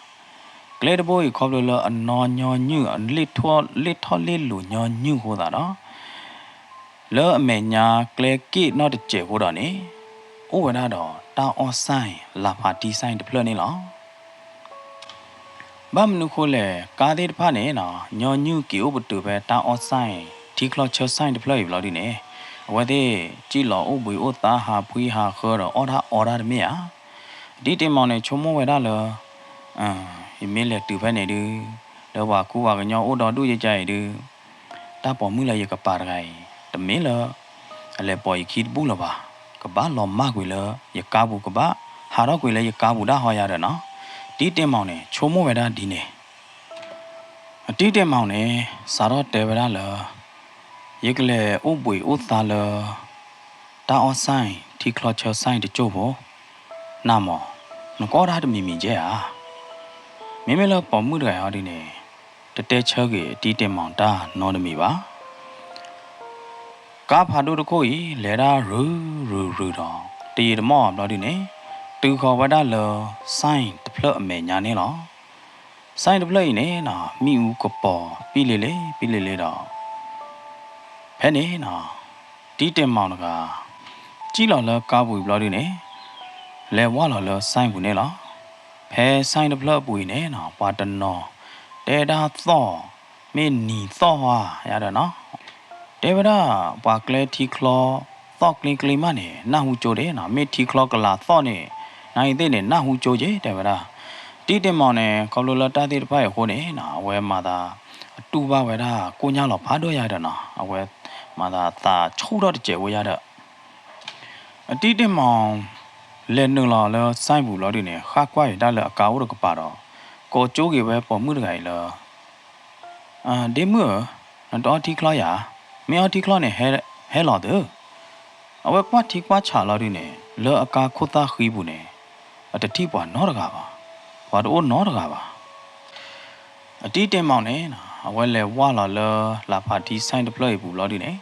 ကျဲတဘိအံၤခီဖျိလၢအနီၢ်ညီနုၢ် လ့ၣ်ထီၣ်လ့ၣ်လိၤညီနုၢ်အဃိသတးဒီး လၢအမဲာ်ညါကျဲက့ၣ်နီၢ်တစဲးအဃိဒီးန့ၣ်, အိၣ်ဝဲဒၣ်ဒီးတၢ်အီၣ်စဲၣ် လၤဖးတံၢ်စဲၣ်တဖျၢၣ်န့ၣ်လီၤ. ဘၣ်မနုၤဃိလဲၣ် ကါသ့ၣ်တဖၣ်န့ၣ် ညီနုၢ်က့ၤအိၣ်ပတုာ်ဖဲတၢ်အီၣ်စဲၣ် ထံချီဆၢစဲၣ်တဖျၢၣ်အံၤဘျီဒုန့ၣ်, အဝဲသ့ၣ်စံၣ်လီၤအိၣ်ဘှံးအိၣ်သါ ဟးဖှံဟးဃၢဒီး အီၣ်တၢ်အီတၢ်တမ့ၢ်ဧါ. တံတ့ၢ်မီၤန့ၣ် ဆိကမိၣ်ဝဲဒၣ်လၢ ယမ့ၢ်လဲၤတုၤဖဲန့ၣ်ဒုး, လၢပှၤကူပှၤကညီအိၣ်ဒီဒူၣ်ယကါအံၤဒုး, တၢ်ပိာ်မုၣ်လၢယကပၤတဂၤအံၤ တမ့ၢ်လၢ အလဲၤပိာ်ယခံတဘူၣ်လၢၤဘၣ်. ကဘၣ်လီၤမၢ်ကွံာ်လၢယကါပူၤ ကဘၣ်ဟးထီၣ်ကွံာ်လၢယကါပူၤဒၣ်ဟီယၤဒီးနီၤ. တံတ့ၢ်မီၤန့ၣ် ဆိကမိၣ်ဝဲဒၣ်ဒ်န့ၣ် အတံတ့ၢ်မီၤန့ၣ် စးထီၣ်တဲဝဲဒၣ်လၢ ယကလဲၤအိၣ်ဘှံးအိၣ်သါလၢ တၢ်အီၣ်စဲၣ် ထံချီဆၢစဲၣ်တစိၢ်ဖိ နၤမီၤ နကအီၣ်တၢ်တမံၤမံၤကဲဧါ. မ့မ့ၢ်လၢပိာ်မုၣ်တဂၤအံၤဒ်န့ၣ် တတဲဆၢက့ၤအတံတ့ၢ်မီၤတၢ်နီတမံၤဘၣ်. ကါဖးဒိၣ်တခိၣ်အံၤ လဲၤဒၣ်ရုၢ်ရုၢ်ရုၢ်ဒီး တယံာ်တမီၢ်ဘျီဒ်န့ၣ် တုၤဃီၤဝဲဒၣ်လၢ စဲၣ်တဖျၢၣ်အမဲာ်ညါန့ၣ်လီၤ. စဲၣ်တဖျၢၣ်အံၤန့ၣ်နီၤ မ့ၣ်အူကပီၤပံလ့ၤလ့ ပံလ့ၤလ့ဒီး ဖဲန့ၣ်နီၤ တံတ့ၢ်မီၣ်တဂၤ စံၣ်လီၤလၢကါပူၤအံၤဘျီဒုန့ၣ် လဲၤဝၢ်လီၤလၢစဲၣ်ပူၤန့ၣ်လီၤ. ဖဲစဲၣ်တဖျၢၣ်အပူၤအံၤန့ၣ်နီၤ ပှၤတနီၤ တဲဒၣ်သီၣ် မ့ၢ်နံၤသီၣ်ဧါယၤဒီးနီၤ တဲဝဲဒၣ် ပှၤကျဲထံချီ သီၣ်ကျ့ကျ့မးန့ၣ် နၢ်ဟူကၠိဒၣ်နီၤ မ့ၢ်ထံချီကလၤသီၣ်န့ၣ် နအံၤသ့ၣ်န့ၣ် နၢ်ဟူကၠိက့ၤ တဲဝဲဒၣ်. တံတ့ၢ်မီၣ်န့ၣ် ခီဖျိလၢတၢ်သ့ၣ်တဖၣ်အံၤအဃိန့ၣ်နီၤ အဝဲမၤသး အတူၢ်ဘၣ်ဝဲဒၣ်ကိၣ်ညါလီၤဖးဒိၣ်ယၤဒီးနီၤ အဝဲမၤသးသးဆူၣ်ထီၣ်တစဲးဝဲယၤဒီး အတံတ့ၢ်မီၣ် လဲၤနုာ်လီၤလၢစဲၣ်ပူၤလီၤဒုန့ၣ် ဃၣ်ကွၢ်က့ၤတၢ်လၢအကါအိၣ်တကပၤဒီး ကိးကၠိက့ၤဝဲပိာ်မုၣ်တဂၤအံၤလၢ ဒ့မုၣ်ဧၢ, နတအီထံချီယၤ, မ့ၢ်အီထံချီန့ၣ် ဟဲလီၤသု. အဝဲကွၢ်ထံကွၢ်ဆးလီၤဒုန့ၣ် လၢအကါခိၣ်သၣ်ဃံပူၤန့ၣ် အတထံၣ်ပှၤနီတဂၤဘၣ်, ပှၤတအိၣ်နီတဂၤဘၣ်. အတံတ့ၢ်မီၣ်န့ၣ် အဝဲလဲၤဝၢ်လီၤလၢလၢ်ဖးထံစဲၣ်တဖျၢၣ်အံၤပူၤလီၤဒုန့ၣ်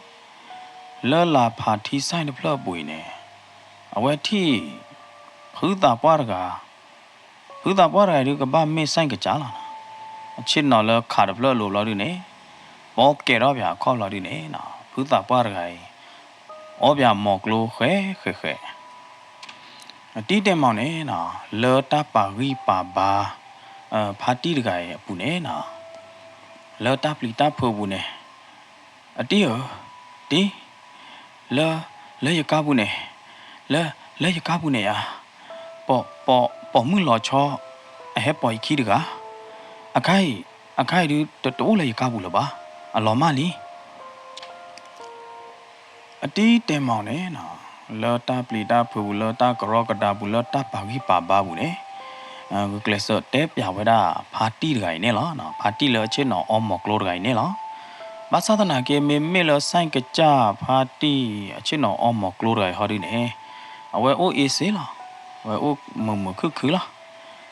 လၢလၢ်ဖးထံစဲၣ်တဖျၢၣ်အပူၤအံၤန့ၣ် အဝဲထံၣ် ဖုသးပှၢ်တဂၤ, ဖုသးပှၢ်တဂၤအံၤဒုကဘၣ်မ့ၢ်စဲၣ်ကစၢ်လီၤ. အဆ့ၣ်နီၤလၢခးတဖျၢၣ်အလိၤလီၤဒုန့ၣ် ပီကဲၤထီၣ်ပၠးအခီၣ်လီၤဒုန့ၣ် ဖုသးပှၢ်တဂၤအံၤ အီပၠးမိၢ်ကျိဃဲးဃဲးဃဲး အတံတ့ၢ်မီၣ်န့ၣ် လၢတၢ်ပာ်ဂံၢ်ပာ်ဘါ ဖါတံၢ်တဂၤအံၤအပူၤန့ၣ်နီၤ လၢတၢ်ပျံၤတၢ်ဖုးအပူၤန့ၣ် အတံဧၢ, တံ, လၢ, လၢယကါပူၤန့ၣ်, လၢ, လၢယကါပူၤန့ၣ်ဧါ, ပိာ်, ပိာ်မုၣ်လီၤဆီ အဟဲပိာ်ယခံတဂၤ, အခါအံၤ, အခါအံၤဒု တအိၣ်လၢယကါပူၤလၢၤဘၣ်, အလီၤမၢ်လံ. အတံတဲမီၣ်န့ၣ် လၢတၢ်ပျံၤတၢ်ဖုးပူၤ လၢတၢ်ကရီကဒါပူၤ လၢတၢ်ပာ်ဂံၢ်ပာ်ဘါပူၤန့ၣ် ဂုာ်ကျဲးစၢးတဲပၠးဝဲဒၣ် ဖါတံၢ်တဂၤအံၤန့ၣ်လီၤ. ဖါတံၢ်လၢအဆ့ၣ်နီၤအီမိၢ်ကျိတဂၤအံၤန့ၣ်လီၤ. ဘၣ်ဆၣ်သနာ်က့ မ့မ့ၢ်လၢစဲၣ်ကစၢ်ဖါတံၢ်အဆ့ၣ်နီၤအီမိၢ်ကျိတဂၤအံၤဟီဒုန့ၣ် အဝဲအိၣ်အ့စ့လီၤ. အဝဲအိၣ်မုာ်မုာ်ခုၣ်ခုၣ်လီၤ.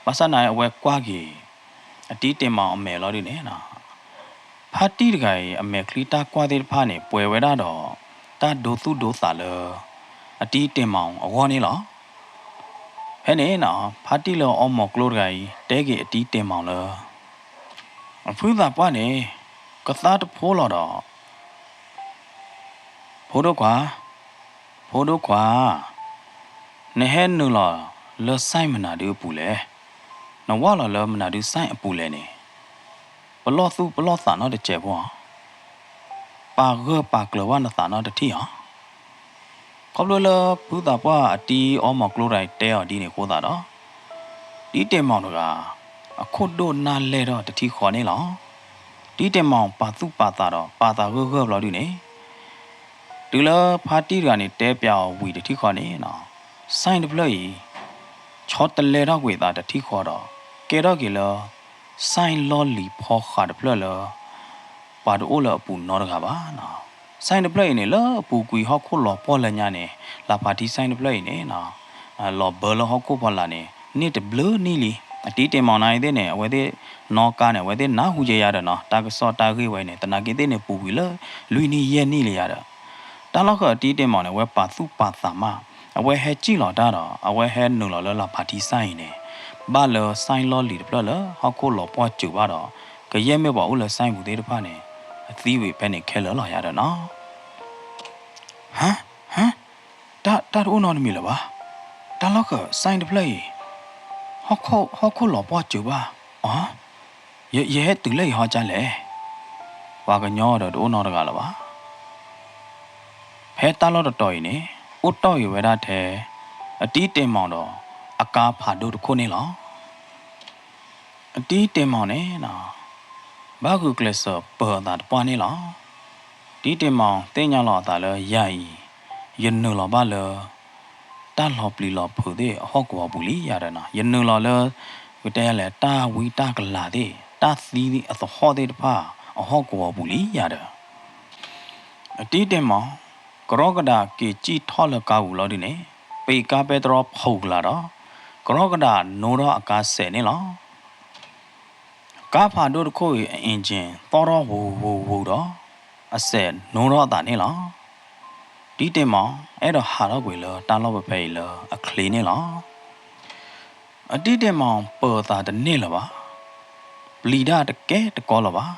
ဘၣ်ဆၣ်သနာ်က့ အဝဲကွၢ်က့ၤ အတံတဲမီၣ်အမဲာ်လီၤဒုန့ၣ် ဖါတံၢ်တဂၤအံၤအမဲာ်ချံတၢ်ကွၢ်သ့ၣ်တဖၣ်န့ၣ် ပှဲၤဝဲဒၣ်ဒီး တၢ်ဒိသူၣ်ဒိသးလၢ အတံတဲမီၣ်အဂီၢ်န့ၣ်လီၤ. ဖဲန့ၣ် ဖါတံၢ်လၢအီမိၢ်ကျိတဂၤအံၤ တဲက့ၤအတံတဲမီၣ်လၢ အဖုသးပှၢ်န့ၣ် ကသါတဖိလီၤဒီး ဖိဒိၣ်ခွါ, ဖိဒိၣ်ခွါ, နဟဲနုာ်လီၤလၢစဲၣ်မနုၤဒုအပူၤလဲၣ်. နဝၢ်လီၤလၢမနုၤဒုစဲၣ်အပူၤလဲၣ်န့ၣ် ပလီၢ်သူၣ်ပလီၢ်သးနီတစဲးဖိဧါ. ပာ်ဂၢၢ်ပာ်ကျၢၤဘၣ်နသးနီတထံၣ်ဧါ. ခီဖျိလၢဖုသးပှၢ်အတံအီမိၢ်ကျိတဂၤအံၤတဲအီၤဒ်န့ၣ်အဃိသတးဒီး တံတဲမီၣ်တဂၤ အခိၣ်ဒိၣ်နၢ်လဲၢ်ထီၣ်တထံၣ်ဃီန့ၣ်လီၤ. တံတဲမီၣ်ပာ်သူၣ်ပာ်သးဒီး ပာ်သးဂၢၢ်ဂၢၢ်ဘျီဒုန့ၣ် တုၤလၢဖါတံၢ်တဂၤန့ၣ် တဲပၠးအီၤဝံၤတထံၣ်ဃီန့ၣ် စဲၣ်တဖျၢၣ်အံၤ ဆီတလဲထီၣ်ကွံာ်အသးတထံၣ်ဃီဒီး ကဲထီၣ်က့ၤလၢ စဲၣ်လီၢ်လံၤဖီဃးတဖျၢၣ်လၢ ပှၤတအိၣ်လၢအပူၤနီတဂၤဘၣ်. စဲၣ်တဖျၢၣ်အံၤန့ၣ် လၢအပူၤကွံာ်ဟီၣ်ခိၣ်လီၤပှီၢ်လၢညါန့ၣ် လၢ်ဖးထံစဲၣ်တဖျၢၣ်အံၤန့ၣ် လီၤဘၢလၢဟီၣ်ခိၣ်ဖီလာ်န့ၣ် န့ၢ်တဘျုးနံၣ်လံ. အတံတဲမီၣ်နၤအံၤသ့ၣ်န့ၣ် အဝဲသ့ၣ်နီၣ်ကါန့ၣ် အဝဲသ့ၣ်နၢ်ဟူယဲယၤဒီးနီၤ တၢ်ကစီၣ်တၢ်ဂ့ၢ်ဝဲန့ၣ် သနာ်က့သ့ၣ်န့ၣ် ပူၤကွံာ်လၢ လွံၢ်နံၣ်ယဲၢ်နံၣ်လံယၤဒီး တၢ်လီၢ်ဃၢၤအတံတဲမီၣ်န့ၣ် အဝဲပာ်သူၣ်ပာ်သးမး အဝဲဟဲစံၣ်လီၤတၢ်ဒီး အဝဲဟဲနုာ်လီၤလၢလၢ်ဖးထံစဲၣ်အံၤန့ၣ် ဘၣ်လၢစဲၣ်လီၢ်လံၤတဖျၢၣ်လၢဟီၣ်ခိၣ်လီၤပှီၢ်စၢၤဘၣ်ဒီး ကယဲၢ်မ့ၢ်ပှၤအိၣ်လၢစဲၣ်ပူၤသ့ၣ်တဖၣ်န့ၣ် အသံဝံၤဖဲန့ၣ်ခဲလၢာ်လီၤယၤဒီးနီၤ ဟါ, ဟါ, တၢ်တအိၣ်နီတမံၤလၢၤဘၣ်. တၢ်လီၢ်ဃၢၤစဲၣ်တဖျၢၣ်အံၤ ဟီၣ်ခိၣ်လီၤပှီၢ်စၢၤဘၣ်အီၤ, ယဟဲတုၤလၢအံၤဟီကၢ်လဲၣ်. ပှၤကညီဒီးတအိၣ်နီတဂၤလၢၤဘၣ်. ဖဲတၢ်လီၢ်တတီၤအံၤန့ၣ် အိၣ်တီၢ်ဂ့ၤဝဲဒၣ်ထဲ အတံတဲမီၣ်ဒီး အကါဖးဒိၣ်တခိၣ်န့ၣ်လီၤ. အတံတဲမီၣ်န့ၣ် ဘၣ်ဂုာ်ကျဲးစၢးပၢၤအသးတပှၢ်န့ၣ်လီၤ. တံတဲမီၣ်သ့ၣ်ညါလီၤအသးလၢယၤအံၤ ယနုာ်လီၤဘၣ်လၢ တၢ်လီၤပျံၤလီၤဖုးသ့ၣ်အဟီၣ်ကဝီၤပူၤလံယၤဒီးနီၤ ယနုာ်လီၤလၢ ပကတဲလဲၣ်တၢ်ဝံတၢ်ကလၤသ့ၣ် တၢ်သံအသဟီၣ်သ့ၣ်တဖၣ်အဟီၣ်ကဝီၤပူၤလံယၤဒီး အတံတဲမီၣ် ကရီကဒးက့ၤစံၣ်ထီၣ်လၢကါပူၤလီၤဒုန့ၣ် ပ့ၤကါပဲတြီဖုးကလာ်ဒီး ကရီကဒးနိထီၣ်အကါစဲးန့ၣ်လီၤ. ကါဖးဒိၣ်တခိၣ်အံၤအ engine သီၣ်ထီၣ်ဝူၤဝူၤဝူၤဒီး အစဲးနိထီၣ်အသးန့ၣ်လီၤ. တံတဲမီၣ် အဲၣ်ဒိးဟးထီၣ်ကွံာ်လၢတၢ်လီၢ်ဖဲဖဲအံၤလၢအချ့န့ၣ်လီၤ. အတံတဲမီၣ်ပၢၤသးတန့ၢ်လၢၤဘၣ်. တၢ်ပျံၤတၢ်တကဲတကီလၢၤဘၣ်.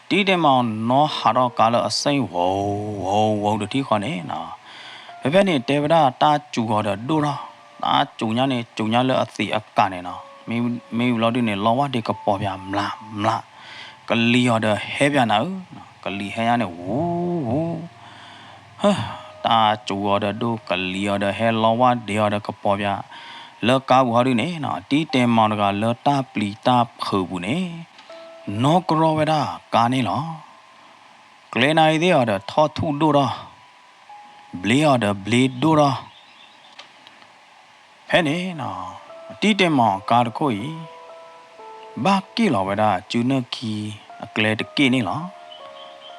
တံတ့ၢ်မီၤနီၢ်ဟးထီၣ်ကါလၢအစ့ၣ်ဝီၤဝီၤဝီၤတထံၣ်ဃီန့ၣ်နီၤ, ဖဲဖဲန့ၣ်တဲဝဲဒၣ်တၢ်စူၤအီၤဒီးဒိၣ်ထီၣ်, တၢ်စူၤညါန့ၣ် စူၤညါလၢအသံးအကၢ်န့ၣ်နီၤ, မ့ၢ်ဝံၤလီၤဒုန့ၣ် လီဝါဒ့ကပီၤပၠးမျးမျး, ကလံၤအီၤဒီးဟဲပၠးနၤဧၢ, ကလံၤဟဲညါန့ၣ် ဝူဝူ တၢ်စူၤအီၤဒီးဒိၣ် ကလံၤအီၤဒီးဟဲ လီဝါဒ့အီၤဒီးကပီၤပၠး, လၢကါပူၤဟီဒုန့ၣ်နီၤ တံတ့ၢ်မီၤတဂၤလၢတၢ်ပျံၤတၢ်ဖုးပူၤန့ၣ် နီၢ်ကရီဝဲဒၣ်ကါန့ၣ်လီၤ. ကျဲနၤအံၤသ့ၣ်အီၤဒီးထီၣ်ထူၣ်ဒိၣ်ထီၣ်, ဘျ့အီၤဒီးဘျ့ဒိၣ်ထီၣ် ဖဲန့ၣ်နီၤ တံတ့ၢ်မီၤအကါတခိၣ်အံၤ ဘၣ်က့ၣ်လီၤဝဲဒၣ်စုနၢၣ်ခံအကျဲတက့ၣ်န့ၣ်လီၤ.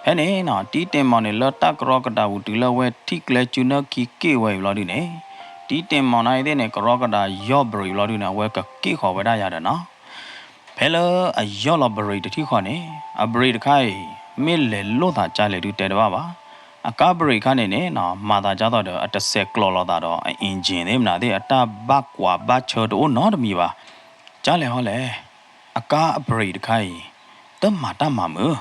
ဖဲန့ၣ်နီၤ တံတ့ၢ်မီၤန့ၣ် လၢတၢ်ကရီကဒးပူၤတုၤလၢအဝဲထံၣ်ကျဲစုနၢၣ်ခံက့ၣ်ဝဲအံၤဘျီဒုန့ၣ်, တံတ့ၢ်မီၤနၤအံၤသ့ၣ်န့ၣ် ကရီကဒးယီၢ်ဘရံးဘျီဒုန့ၣ် အဝဲကက့ၣ်ဃီၤဝဲဒၣ်ယၤဒီးနီၤ ဖဲလၢအယီၢ်လီၤဘရံးတထံၣ်ဃီန့ၣ် အဘရံးတခါအံၤ မ့ၢ်လဲၤလိၣ်သးကၢ်လဲၣ်ဒုတဲတဘၣ်ဘၣ်. အကါဘရံးတခါန့ၣ်န့ၣ်နီၤ မၤသးဒ်သိးဒီး အတစဲးကျိးလိာ်သးဒီးအ engine သ့ၣ်မနုၤသ့ၣ် အတၢ်ဘၣ်ကွၢ်ဘၣ်ဆၢတအိၣ်နီတမံၤဘၣ်. ကၢ်လဲၣ်ဟီလဲၣ်, အကါအဘရံးတခါအံၤ တမၤတၢ်မၤမုာ်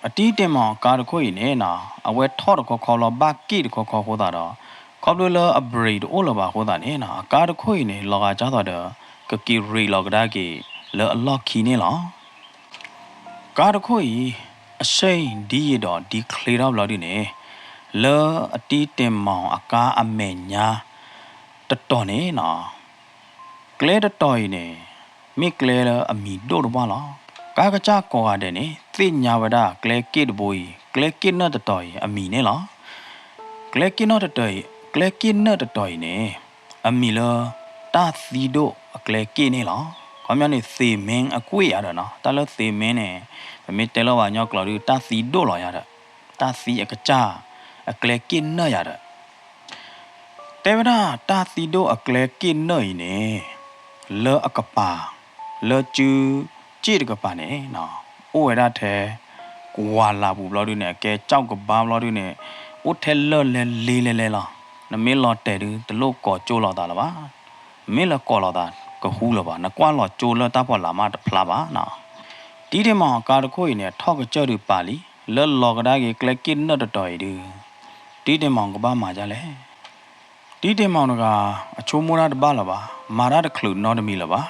အတံတ့ၢ်မီၤအကါတခိၣ်အံၤန့ၣ်နီၤ အဝဲထီၣ်တခီခီလီၤ ဘၣ်က့ၣ်တခီခီအဃိသတးဒီး ခီဖျိလၢအဘရံးတအိၣ်လၢၤဘၣ်အဃိသတးန့ၣ်နီၤ အကါတခိၣ်အံၤန့ၣ် လီၤဂာ်ဒ်သိးဒီး ကက့ၤရံးလီၤကဒါက့ၤလၢအလီၢ်ခံန့ၣ်လီၤ. ကါတခိၣ်အံၤ အစ့ၣ်ဒ်ယံာ်ဒီးဒ်ချ့ထီၣ်ဘျီဒုန့ၣ် လၢအတံတ့ၢ်မီၤအကါအမဲာ်ညါ တတီၤန့ၣ်နီၤ ကျဲတတီၤအံၤန့ၣ် မ့ၢ်ကျဲလၢအမံၤဒိၣ်တဝၢ်လီၤ. ကါကစၢ်ကိးဂၤဒဲးန့ၣ် သ့ၣ်ညါဝဲဒၣ်ကျဲက့ၣ်တဘိအံၤ ကျဲက့ၣ်နၢၣ်တတီၤအံၤအမံၤန့ၣ်လီၤ. ကျဲက့ၣ်နၢၣ်တတီၤအံၤ, ကျဲက့ၣ်နၢၣ်တတီၤအံၤန့ၣ် အမံၤလၢ တၢ်သံဒိၣ်အကျဲက့ၣ်န့ၣ်လီၤ. ခီပညီန့ၣ် သ့မ့ၣ်အကွ့ၢ်ယၤဒီးနီၤ, တၢ်လၢသ့မ့ၣ်န့ၣ် ပမ့ၢ်တဲလီၤဘၣ်ညီကျိာ်ဒု တၢ်သံဒိၣ်လီၤယၤဒီး တၢ်သံအကစၢ် အကျဲက့ၣ်နၢၣ်ယၤဒီး တဲဝဲဒၣ်တၢ်သံဒိၣ်အကျဲက့ၣ်နၢၣ်အံၤန့ၣ် လၢအကပၤ လၢစုစ့ၣ်တကပၤန့ၣ် အိၣ်ဝဲဒၣ်ထဲ ကွၢ်လၢ်ပူၤဘျီဒုန့ၣ် အကဲကၠီၣ်ကဘါဘျီဒုန့ၣ် အိၣ်ထဲလၢၢ်လဲလဲလဲလဲလီၤ. နမ့ၢ်လီၤတဲာ်ဒု တလိၣ်ကိးကၠိလိာ်သးလၢၤဘၣ်. မ့ၢ်လၢကိးလိာ်သးကဟူလၢၤဘၣ်. နကွၢ်လီၤကၠိလၢတၢ်ဖီလာ်မးတဖျါဘၣ်နီၤ. တံတ့ၢ်မီၤအကါတခိၣ်အံၤန့ၣ် ထီၣ်ကစၢၢ်ဒုးပာ်လံ လၢလီၤကဒါက့ၤကျဲက့ၣ်နၢၣ်တတီၤအံၤဒု တံတ့ၢ်မီၤကဘၣ်မၤဒ်လဲၣ်. တံတ့ၢ်မီၤတဂၤ အဆိကမိၣ်တၢ်တဘၣ်လၢၤဘၣ်, မၤတၢ်တချုးနီတမံၤလၢၤဘၣ်.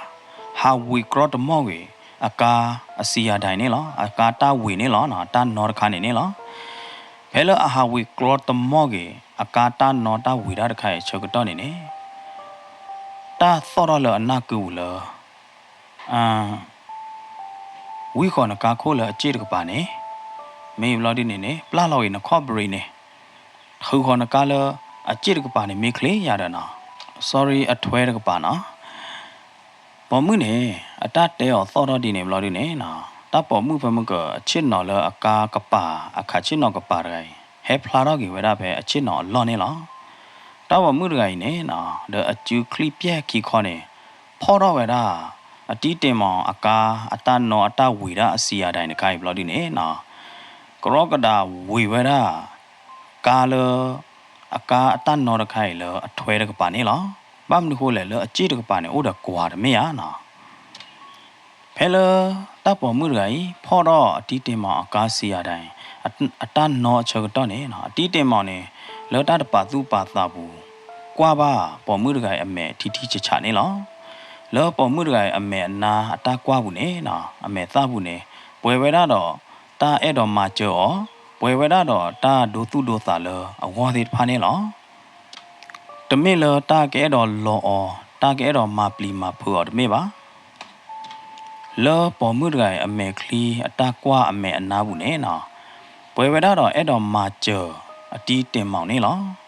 ဟးဝံၤကြီတမီၢ်ဂ့ၤ အကါအစံယၤဒၣ်န့ၣ်လီၤ. အကါတၢ်ဝံၤန့ၣ်လီၤ, တၢ်နီတခါန့ၣ်န့ၣ်လီၤ. ဖဲလၢအဟးဝံၤကြီတမီၢ်ဂ့ၤ အကါတၢ်နီတၢ်ဝံၤတၢ်တခါအံၤအဆၢကတီၢ်န့ၣ်န့ၣ် တၢ်သီၣ်ထီၣ်လၢအနၢ်ကုပူၤလၢ ဝံဃီၤနကါခိၣ်လၢအစ့ၣ်တကပၤန့ၣ်, မ့ၢ်ဘျီဒ်န့ၣ်န့ၣ် ပျၢ်လီၤဂ့ၤနခီၣ်ဘြ့းန့ၣ်, ထုးဃီၤနကါလၢအစ့ၣ်တကပၤန့ၣ်မ့ၢ်ချ့ယၤဒီးနီၤ, sorry အထွဲတကပၤနီၤ. ပိာ်မုၣ်န့ၣ် အတၢ်တဲအီၤသီၣ်ထီၣ်ဒ်န့ၣ်ဘျီဒ်န့ၣ်နီၤ, တၢ်ပိာ်မုၣ်ဖဲမုၢ်ကၢၤအဆ့ၣ်နီၤလၢအကါကပၤ အခးဆ့ၣ်နီၤကပၤတဂၤအံၤ ဟဲဖျါထီၣ်က့ၤဝဲဒၣ်ဖဲအဆ့ၣ်နီၤအလီၢ်န့ၣ်လီၤ. တၢ်ပိာ်မုၣ်တဂၤအံၤန့ၣ်နီၤ ဒီးအစုချံပျဲၢ်ခံခီန့ၣ် ဖီၣ်ထီၣ်ဝဲဒၣ် အတံတ့ၢ်မီၤအကါအတၢ်နီအတၢ်ဝံၤဒၣ်အစံယၤဒၣ်အံၤတခါအံၤဘျီဒ်န့ၣ်နီၤ, ကရီကဒးဝံၤဝဲဒၣ် ကါလၢ အကါအတၢ်နီတခါအံၤလၢအထွဲတကပၤန့ၣ်လီၤ. ဘၣ်မနုၤဃိလဲၣ် လၢအစ့ၣ်တကပၤန့ၣ် အိၣ်ဒီးကွၢ်တမ့ၢ်ဧါနီၤ. ဖဲလၢတၢ်ပိာ်မုၣ်တဂၤအံၤ ဖီၣ်ထီၣ်အတံတ့ၢ်မီၤအကါစံယၤဒၣ်အံၤ အတၢ်နီအဆၢကတီၢ်န့ၣ်နီၤ, အတံတ့ၢ်မီၤန့ၣ် လၢတၢ်တပာ်သူၣ်ပာ်သးပူၤ ကွၢ်ဘၣ်ပိာ်မုၣ်တဂၤအံၤအမဲာ်ထံထံဆးဆးန့ၣ်လီၤ. လၢပိာ်မုၣ်တဂၤအံၤအမဲာ်အနါအတၢ်ကွၢ်ပူၤန့ၣ်နီၤ, အမဲာ်သၣ်ပူၤန့ၣ် ပှဲၤဝဲဒၣ်ဒီးတၢ်အဲၣ်ဒိးမၤစၢၤအီၤ, ပှဲၤဝဲဒၣ်ဒီးတၢ်ဒိသူၣ်ဒိသးလၢအဂီၢ်သ့ၣ်တဖၣ်န့ၣ်လီၤ. တမ့ၢ်လၢတၢ်ကအဲၣ်ဒိးလီအီၤ, တၢ်ကအဲၣ်ဒိးမၤပျံၤမၤဖုးအီၤတမ့ၢ်ဘၣ်. လၢပိာ်မုၣ်တဂၤအံၤအမဲာ်ချံအတၢ်ကွၢ်အမဲာ်အနါပူၤန့ၣ်နီၤ, ပှဲၤဝဲဒၣ်ဒီးအဲၣ်ဒိးမၤစၢၤအတံတ့ၢ်မီၤန့ၣ်လီၤ.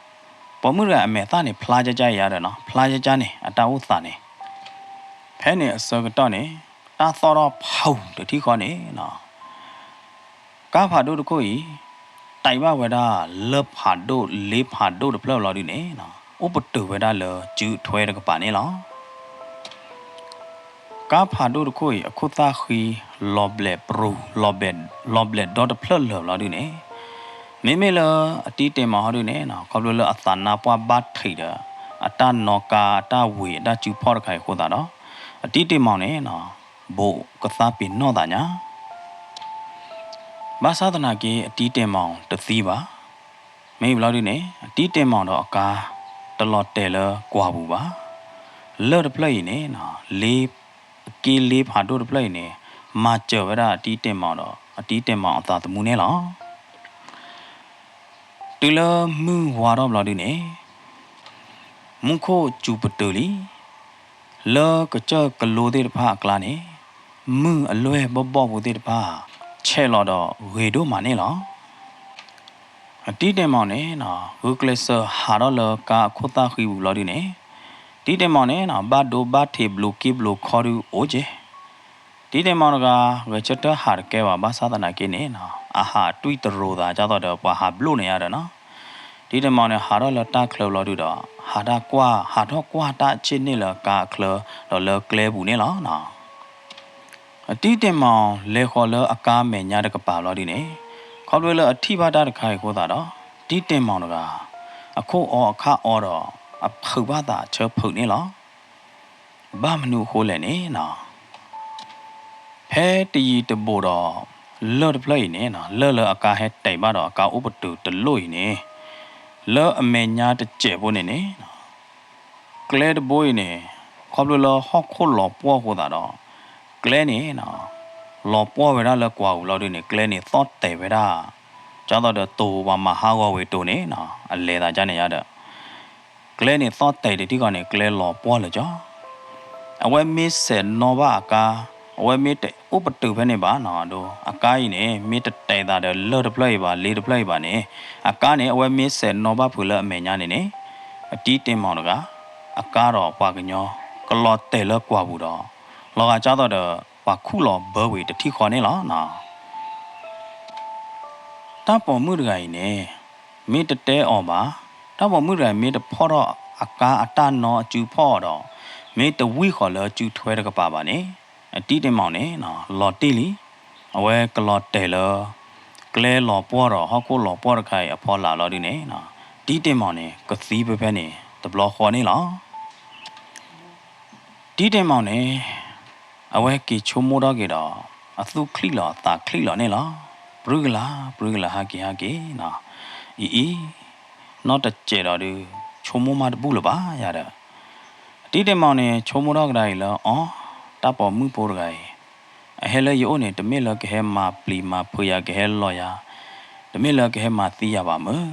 ပိာ်မုၣ်တဂၤအမဲာ်သၣ်န့ၣ် ဖျါကၠၢ်ကၠၢ်ယၤဒီးနီၤ, ဖျါကၠၢ်ကၠၢ်န့ၣ် အတၢ်အိၣ်သးန့ၣ် ဖဲန့ၣ်အဆၢကတီၢ်န့ၣ် တၢ်သီၣ်ထီၣ်ဖးတထံၣ်ဃီန့ၣ်နီၤ ကါဖးဒိၣ်တခိၣ်အံၤ တၢ်အံၤဘၣ်ဝဲဒၣ်လၢဖးဒိၣ်လ့ဖးဒိၣ်တဖျၢၣ်ဘျီဒုန့ၣ်နီၤ, အိၣ်ပတုာ်ဝဲဒၣ်လၢစုထွဲတကပၤန့ၣ်လီၤ. ကါဖးဒိၣ်တခိၣ်အံၤ အခိၣ်သၣ်ဃံ လီၤဘျဲးပရူၤ လီၤဘျဲးဒီတဖျၢၣ်လၢာ်ဘျီဒုန့ၣ်, မ့မ့ၢ်လၢအတံတ့ၢ်မီၤဟီဒုန့ၣ်နီၤ ခီဖျိလၢအသးနါပှၢ်ဘၣ်ထံးဒီး အတၢ်နီကါအတၢ်ဝံၤအတၢ်စုဖီၣ်တခါအံၤအဃိသတးဒီး အတံတ့ၢ်မီၣ်န့ၣ် ဘိးကသါပ့ၤနီၣ်သးညါ, ဘၣ်ဆၣ်သနာ်က့ အတံတ့ၢ်မီၣ်တသံဘၣ်. မ့ၢ်ဘျီဒုန့ၣ် အတံတ့ၢ်မီၣ်ဒီးအကါ တလီၤတဲာ်လၢကွၢ်ပူၤဘၣ်. လၢၢ်တဖျၢၣ်အံၤန့ၣ် လ့ အက့လ့ဖးဒိၣ်တဖျၢၣ်အံၤန့ၣ် မၤစၢၤဝဲဒၣ်အတံတ့ၢ်မီၣ်ဒီး အတံတ့ၢ်မီၣ်အသးသမူန့ၣ်လီၤ. တုၤလၢမုၢ်ဝါထီၣ်ဘျီဒုန့ၣ် မူခိၣ်စူၤပတုာ်လံ. လၢကစၢၢ်ကလိသ့ၣ်တဖၣ်အကျါန့ၣ် မုၢ်အလွဲၢ်ဘီၣ်ဘီၣ်ဖိသ့ၣ်တဖၣ် ဆဲးလီၤဒီးဂ့ၤဒိၣ်မးန့ၣ်လီၤ. အတံတ့ၢ်မီၣ်န့ၣ် ဂုာ်ကျဲးစၢးဟးထီၣ်လၢကါအခိၣ်သၣ်ဃံပူၤဘျီဒုန့ၣ် တံတ့ၢ်မီၣ်န့ၣ် ဘၣ်ဒိဘၣ်ထံးဘျိးက့ဘျိးခီဒုအိၣ်က့ၤ တံတ့ၢ်မီၣ်တဂၤ ဂဲၤဆၢထၢၣ်ဟးတကဲဘၣ် ဘၣ်ဆၣ်သနာ်က့န့ၣ် အဟးတွံၢ်တရိၤသး ဒ်သိးဒီးပှၤဟးဘျိၣ်န့ၣ်ယါဒီးနီၤ. တံတ့ၢ်မီၣ်န့ၣ် ဟးထီၣ်လၢတၢ်ချၢဘျီဒုဒီး ဟးထီၣ်ကွၢ် ဟးထီၣ်ကွၢ်တၢ်အဆ့ၣ်န့ၣ်လၢကါအချၢ ဒီးလၢကျဲပူၤန့ၣ်လီၤ. အတံတ့ၢ်မီၣ်လဲၤဃီၤလၢအကါမဲာ်ညါတကပၤဘျီဒုန့ၣ် ခီဖျိလၢအထံၣ်ဘၣ်တၢ်တခါအံၤအဃိသတးဒီး တံတ့ၢ်မီၣ်တဂၤ အခိၣ်အီအခၣ်အီဒီး အဖုးဘၣ်သးအဆၢဖုးန့ၣ်လီၤ. ဘၣ်မနုၤအဃိလဲၣ်န့ၣ်နီၤ ဖဲတယံၤတဘူးဒီး လၢၢ်တဖျၢၣ်အံၤန့ၣ်နီၤ လၢၢ်လၢအကါဟဲတဲာ်ဘၣ်ဒီးအကါအိၣ်ပတုာ်တလိၣ်အံၤန့ၣ် လၢအမဲာ်ညါတစဲးဖိန့ၣ်န့ၣ် ကျဲတဘိအံၤန့ၣ် ခီဖျိလၢဟီၣ်ခိၣ်လီၤပှီၢ်အဃိသတးဒီး ကျဲန့ၣ်နီၤ လီၤပှီၢ်ဝဲဒၣ်လၢကွၢ်ပူၤလီၤဒုန့ၣ် ကျဲန့ၣ်သီၣ်တဲာ်ဝဲဒၣ် ဒ်သိးဒီးတိၤပှၤမၤဟးဂီၤဝံၤတိၤန့ၣ်နီၤ အလဲၤသးဒ်န့ၣ်ယါဒီး ကျဲန့ၣ်သီၣ်တဲာ်တထံၣ်ဃီန့ၣ် ကျဲလီၤပှီၢ်လၢၤကၠီ အဝဲမ့ၢ်ဆဲးနီၣ်ဘၣ်အကါ အဝဲမ့ၢ်တအိၣ်ပတုာ်ဖဲန့ၣ်ဘၣ်နီၤ အကါအံၤန့ၣ် မ့ၢ်တတဲာ်သးဒီးလၢၢ်တဖျၢၣ်အံၤဘၣ် လ့တဖျၢၣ်အံၤဘၣ်န့ၣ် အကါန့ၣ် အဝဲမ့ၢ်ဆဲးနီၣ်ဘၣ်ဖုးလၢအမဲာ်ညါန့ၣ်န့ၣ် အတံတ့ၢ်မီၣ်တဂၤ အကါဒီးပှၤကညီ ကလီၤတဲာ်လၢကွၢ်ပူၤဒီး လီၤဂာ်ဒ်သိးဒီး ပှၤခူၣ်လီၤဘၢဝံၤတထံၣ်ဃီန့ၣ်လီၤ. တၢ်ပိာ်မုၣ်တဂၤအံၤန့ၣ် မ့ၢ်တတဲအီၤဘၣ်, တၢ်ပိာ်မုၣ်တဂၤအံၤမ့ၢ်တဖီၣ်ထီၣ်အကါအတၢ်နီအစုဖီၣ်အီၤဒီး မ့ၢ်တဝံၢ်ဃီၤလၢစုထွဲတကပၤဘၣ်န့ၣ် အတံတ့ၢ်မီၣ်န့ၣ် လီၤတံၢ်လံ. အဝဲကလီၤတဲာ်လၢ ကျဲလီၤပှီၢ်ဒီးဟီၣ်ခိၣ်လီၤပှီၢ်တခါအံၤအဖီလာ်လီၤဒုန့ၣ် တံတ့ၢ်မီၣ်န့ၣ် ကသံဖဲဖဲန့ၣ် တဘျီဃီန့ၣ်လီၤ. တံတ့ၢ်မီၣ်န့ၣ် အဝဲက့ၤဆိကမိၣ်ထီၣ်က့ၤဒီး အသူၣ်ချံၣ်လီၤအသးချံၣ်လီၤန့ၣ်လီၤ. ပြူၢ်ကလာ် ပြူၢ်ကလာ် ဟးက့ၤဟးက့ၤနီၤ, အံၤအံၤ နီၢ်တစဲးဒီးဒုး ဆိကမိၣ်မးတဘူၣ်လၢၤဘၣ်ယၤဒီး တံတ့ၢ်မီၣ်န့ၣ် ဆိကမိၣ်ထီၣ်ကဒါအံၤလၢ အီ တၢ်ပိာ်မုၣ်ဖိတဂၤအံၤ အဟဲလၢယအိၣ်န့ၣ် တမ့ၢ်လၢကဟဲမၤပျံၤမၤဖုးယၤ ကဟဲလီၤယၤ, တမ့ၢ်လၢကဟဲမၤသံယၤဘၣ်မုၢ်,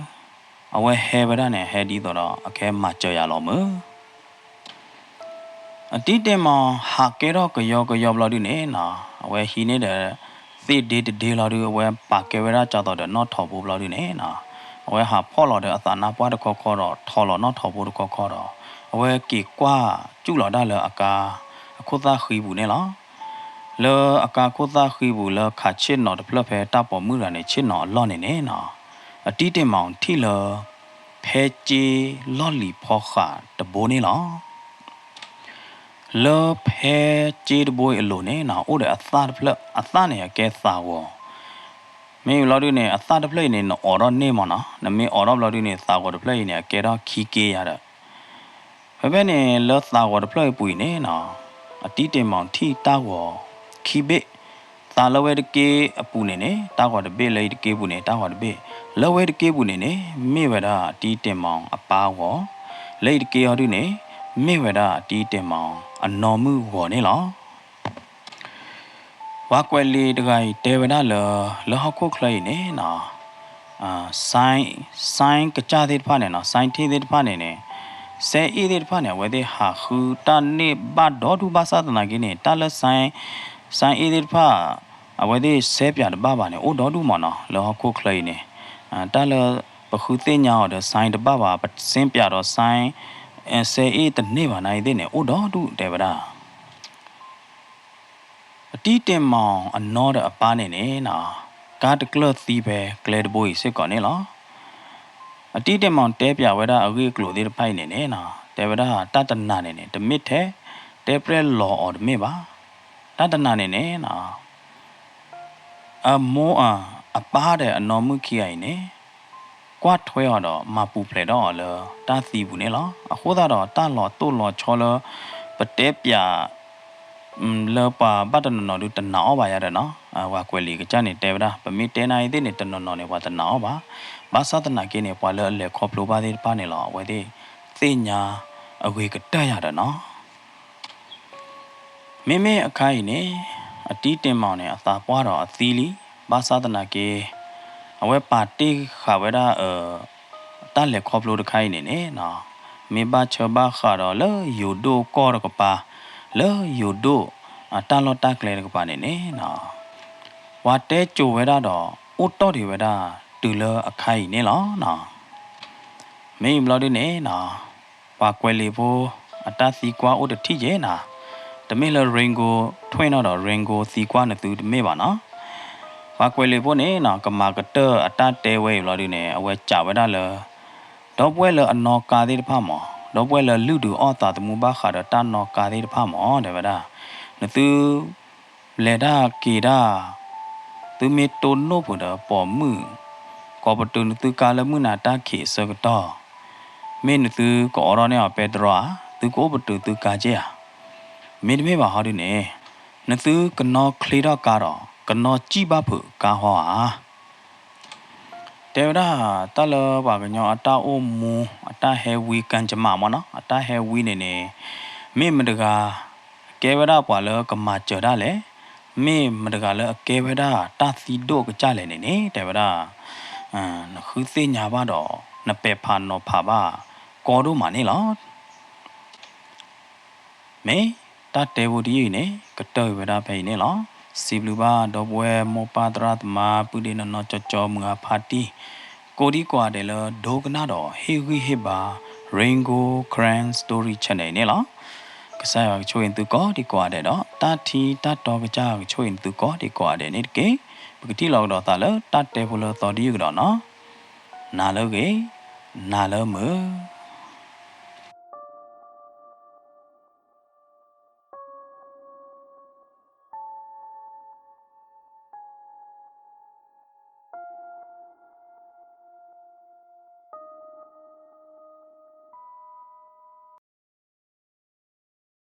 အဝဲဟဲဝဲဒၣ်န့ၣ် ဟဲဒ်သိးဒီးအကဟဲမၤစၢၤယၤလီၤမုၢ်. အတံတ့ၢ်မီၣ်ဟးကဲထီၣ်ကယီကယီဘျီဒုန့ၣ်နီၤ, အဝဲဟံးန့ၢ်ဒီး သ့ၣ်ဒ့တဒ့လီၤဒု အဝဲပာ်ကဲဝဲဒၣ်ဒ်သိးဒီးနီၣ်ထိးဖိဘျီဒုန့ၣ်နီၤ, အဝဲဟးဖီၣ်လီၤဒီးအသးနါပှၢ်တခီခီဒီး ထိးလီၤနီၣ်ထိးဖိတခီခီဒီး အဝဲက့ၤကွၢ်စူၣ်လီၤဒၣ်လၢအကါ အခိၣ်သၣ်ဃံပူၤန့ၣ်လီၤ. လၢအကါခိၣ်သၣ်ဃံပူၤလၢခးဆ့ၣ်နီၤတဖျၢၣ်ဖဲတၢ်ပိာ်မုၣ်တဂၤန့ၣ် ဆ့ၣ်နီၤအလီၢ်န့ၣ်န့ၣ်နီၤ, အတံတ့ၢ်မီၣ်ထံၣ်လၢ ဖဲစ့လီၢ်လံၤဖီဃးတဘိန့ၣ်လီၤ. လၢဖဲစ့တဘိအံၤအလိၤန့ၣ်နီၤ အိၣ်ဒီးအသၣ်တဖျၢၣ်, အသၣ်န့ၣ်အကဲသးဂီၤ, မ့ၢ်ဘျီဒုန့ၣ် အသၣ်တဖျၢၣ်အံၤန့ၣ် နအိးထီၣ်န့ၢ်မးနီၤ, နမ့ၢ်အိးထီၣ်ဘျီဒုန့ၣ် သးဂီၤတဖျၢၣ်အံၤန့ၣ် အကဲထီၣ်ခံက့ယၤဒီး ဖဲဖဲန့ၣ် လၢသးဂီၤတဖျၢၣ်အံၤပူၤအံၤန့ၣ်နီၤ, အတံတ့ၢ်မီၣ်ထံၣ်တၢ်ဂီၤခံဘ့ၣ်, သးလၢဝဲတက့အပူၤန့ၣ်န့ၣ် တၢ်ဂီၤတဘ့ၣ်, လၢအံၤတက့ပူၤန့ၣ် တၢ်ဂီၤတဘ့ၣ်, လၢဝဲတက့ပူၤန့ၣ်န့ၣ် မ့ၢ်ဝဲဒၣ်အတံတ့ၢ်မီၣ်အပၢ်ဂီၤ, လၢအံၤတက့အီၤဒုန့ၣ် မ့ၢ်ဝဲဒၣ်အတံတ့ၢ်မီၣ်အနီၢ်မုၣ်ဂီၤန့ၣ်လီၤ. ပှၤကွဲးလံာ်တဂၤအံၤတဲဝဲဒၣ်လၢ လၢဟီၣ်ခိၣ်ချၢအံၤန့ၣ်နီၤ, စဲ ကစၢ်သ့ၣ်တဖၣ်န့ၣ်နီၤ, စဲထ့ၣ်သ့ၣ်တဖၣ်န့ၣ်န့ၣ်, စဲအ့ၣ်သ့ၣ်တဖၣ်န့ၣ် အဝဲသ့ၣ်ဟးဃုတၢ်န့ၢ်ဘၣ်ဒီဒူၣ်ဘၣ်ဆၣ်သနာ်က့န့ၣ် တၢ်လၢ စဲအ့ၣ်သ့ၣ်တဖၣ် အဝဲသ့ၣ်စဲပၠးတဘၣ်ဘၣ်န့ၣ် အိၣ်ဒီဒူၣ်မးနီၤ, လၢဟီၣ်ခိၣ်ချၢအံၤန့ၣ်, တၢ်လၢပဃုသ့ၣ်ညါအီၤဒီး စဲတဘၣ်ဘၣ်, ပစဲပၠးဒီး စဲ စဲအ့ၣ်တန့ၢ်ဘၣ်နာ်အံၤသ့ၣ်န့ၣ် အိၣ်ဒီဒူၣ်တဲဝဲဒၣ် အတံတ့ၢ်မီၣ်အနီၢ်ဒီးအပၢ်န့ၣ်န့ၣ်နီၤ, ကါတကျၢၢ်သံဖဲကျဲတဘိအံၤစ့ၢ်ကီးန့ၣ်လီၤ. အတံတ့ၢ်မီၣ်တဲပၠးဝဲဒၣ်အဂ့ၢ်အကျိၤသ့ၣ်တဖၣ်အံၤန့ၣ်န့ၣ်နီၤ, တဲဝဲဒၣ်တၢ်တနၤန့ၣ်န့ၣ် တမ့ၢ်ထဲတဲပျဲၢ်လီၤအီၤတမ့ၢ်ဘၣ်. တၢ်တနၤန့ၣ်န့ၣ်နီၤ အမိၢ် အပၢ်ဒီးအနီၢ်မုၣ်ခံဂၤအံၤန့ၣ် ကွၢ်ထွဲအီၤဒီးမၤပူၤဖျဲးထီၣ်အီၤလၢတၢ်သံပူၤန့ၣ်လီၤ. အဃိသတးဒီးတၢ်လီၤတိၢ်လီၤဆီလၢ ပတဲပၠး လၢပှၤဘၣ်တနီၤနီၤဒုးတနာ်အီၤဘၣ်ယၤဒီးနီၤ, ပှၤကွဲးလံာ်ကစၢ်န့ၣ်တဲဝဲဒၣ် ပမ့ၢ်တဲနၤအံၤသ့ၣ်န့ၣ် တနီၤနီၤန့ၣ် ပှၤတနာ်အီၤဘၣ်. ဘၣ်ဆၣ်သနာ်က့န့ၣ် ပှၤလၢအလဲၤခီဖျိဘၣ်သ့ၣ်တဖၣ်န့ၣ်လီၤ အဝဲသ့ၣ်သ့ၣ်ညါအဂ့ၤကတၢၢ်ယၤဒီးနီၤ. မ့မ့ၢ်အခါအံၤန့ၣ် အတံတ့ၢ်မီၢ်န့ၣ် အသးပှၢ်ဒီးအသံလံ. ဘၣ်ဆၣ်သနာ်က့ အဝဲပာ်တ့ၢ်ဃာ်ဝဲဒၣ် တၢ်လဲၤခီဖျိတခါအံၤန့ၣ်န့ၣ် မ့ၢ်ဘၣ်ဆၢဘၣ်ဃးဒီးလၢယိၤဒိၣ်ကီၢ်တကပၤ, လၢယိၤဒိၣ်အတၢ်လီၢ်တၢ်ကျဲတကပၤန့ၣ်န့ၣ် ပှၤတဲစိၤဝဲဒၣ်ဒီး အိၣ်တီၢ်ဒံးဝဲဒၣ်တုၤလၢအခါအံၤန့ၣ်လီၤ. မ့ၢ်ဘျီဒုန့ၣ် ပှၤကွဲးလံာ်ဖိ အတၢ်သံကွၢ်အိၣ်တထံၣ်က့ၤနၤ, တမ့ၢ်လၢ Ringo ထွဲနီၤဒီး Ringo သံကွၢ်နသုတမ့ၢ်ဘၣ်နီၤ. ပှၤကွဲးလံာ်ဖိန့ၣ်နီၤ ကမၤကတၢၢ်အတၢ်တဲဝဲအံၤဘျီဒုန့ၣ် အဝဲစံးဝဲဒၣ်လၢ ဒီပုၢ်ဝဲၢ်လၢအနီၣ်ကါသ့ၣ်တဖၣ်မး, ဒီပုၢ်ဝဲၢ်လၢလုၢ်ဒုးအီၣ်သးသမူဘၣ်ဃးဒီးတၢ်နီၣ်ကါသ့ၣ်တဖၣ်မး တဲဝဲဒၣ်, နသု လဲၤတၢ်က့ၤတၢ်, သုမ့ၢ်တိၢ်နီၣ်ဖုးဒီးပိာ်မုၣ်, ကိးပတုာ်နသုကါလၢမုၢ်နၤတၢ်ခံးအဆၢကတီၢ်, မ့ၢ်နသုကအိးထီၣ်န့ၢ်အီၤပဲတြီဧါ, သုကအိၣ်ပတုာ်သုကါက့ၤဧါ. မ့တမ့ၢ်ဘၣ်ဟီဒုန့ၣ် နသုကနီၣ်ချ့ထီၣ်ကါဒီး ကနီၣ်စံၣ်ဘၣ်ဖုးကါဟီဧါ. တဲဝဲဒၣ် တၢ်လၢပှၤကညီအတၢ်အိၣ်မူ အတၢ်ဟဲဝံကၣ်ကမၣ်မးနီၤ, အတၢ်ဟဲဝံန့ၣ်န့ၣ် မ့ၢ်မတဂၤ ကဲဝဲဒၣ်ပှၤလၢကမၤစၢၤဒၣ်လဲာ်, မ့ၢ်မတဂၤလၢအကဲဝဲဒၣ်တၢ်သံဒိၣ်ကစၢ်လဲာ်န့ၣ်န့ၣ် တဲဝဲဒၣ် နဃုသ့ၣ်ညါဘၣ်ဒီး နပဲာ်ဖးနီၤဖးဘၣ်ကီဒိၣ်မးန့ၣ်လီၤ. မ့ၢ်တၢ်တဲဖိတယုၢ်အံၤန့ၣ် ကတၢၢ်ဝဲဒၣ်ဖဲအံၤန့ၣ်လီၤ. စံးဘျုးဘၣ်ဒီပုၢ်ဝဲၢ်မိၢ်ပၢ်သရၣ်သမါ ပုၢ်ဒ့နီၢ်နီၢ်ကၠီကၠီ မုၢ်ဂၤဖါတံၢ် ကိးဒံကိးဂၤဒဲးလၢဒိကနၣ်ဒီးဟ့ၣ်ဂံၢ်ဟ့ၣ်ဘါ Rain Gold Karen Story Channel အံၤန့ၣ်လီၤ. ကစၢ်ယွၤကဆိၣ်ဂ့ၤသုကိးဒံကိးဂၤဒဲးဒီး တၢ်ထံတၢ်တီကစၢ်ကဆိၣ်ဂ့ၤသုကိးဒံကိးဂၤဒဲးန့ၣ်တက့ၢ်. ပကထံၣ်လိာ်ကဒီးသးလၢတၢ်တဲဖိလၢသီတယုၢ်ကဒီးနီၤ. နၤလၢဂ့ၤ, နၤလၢမုာ်.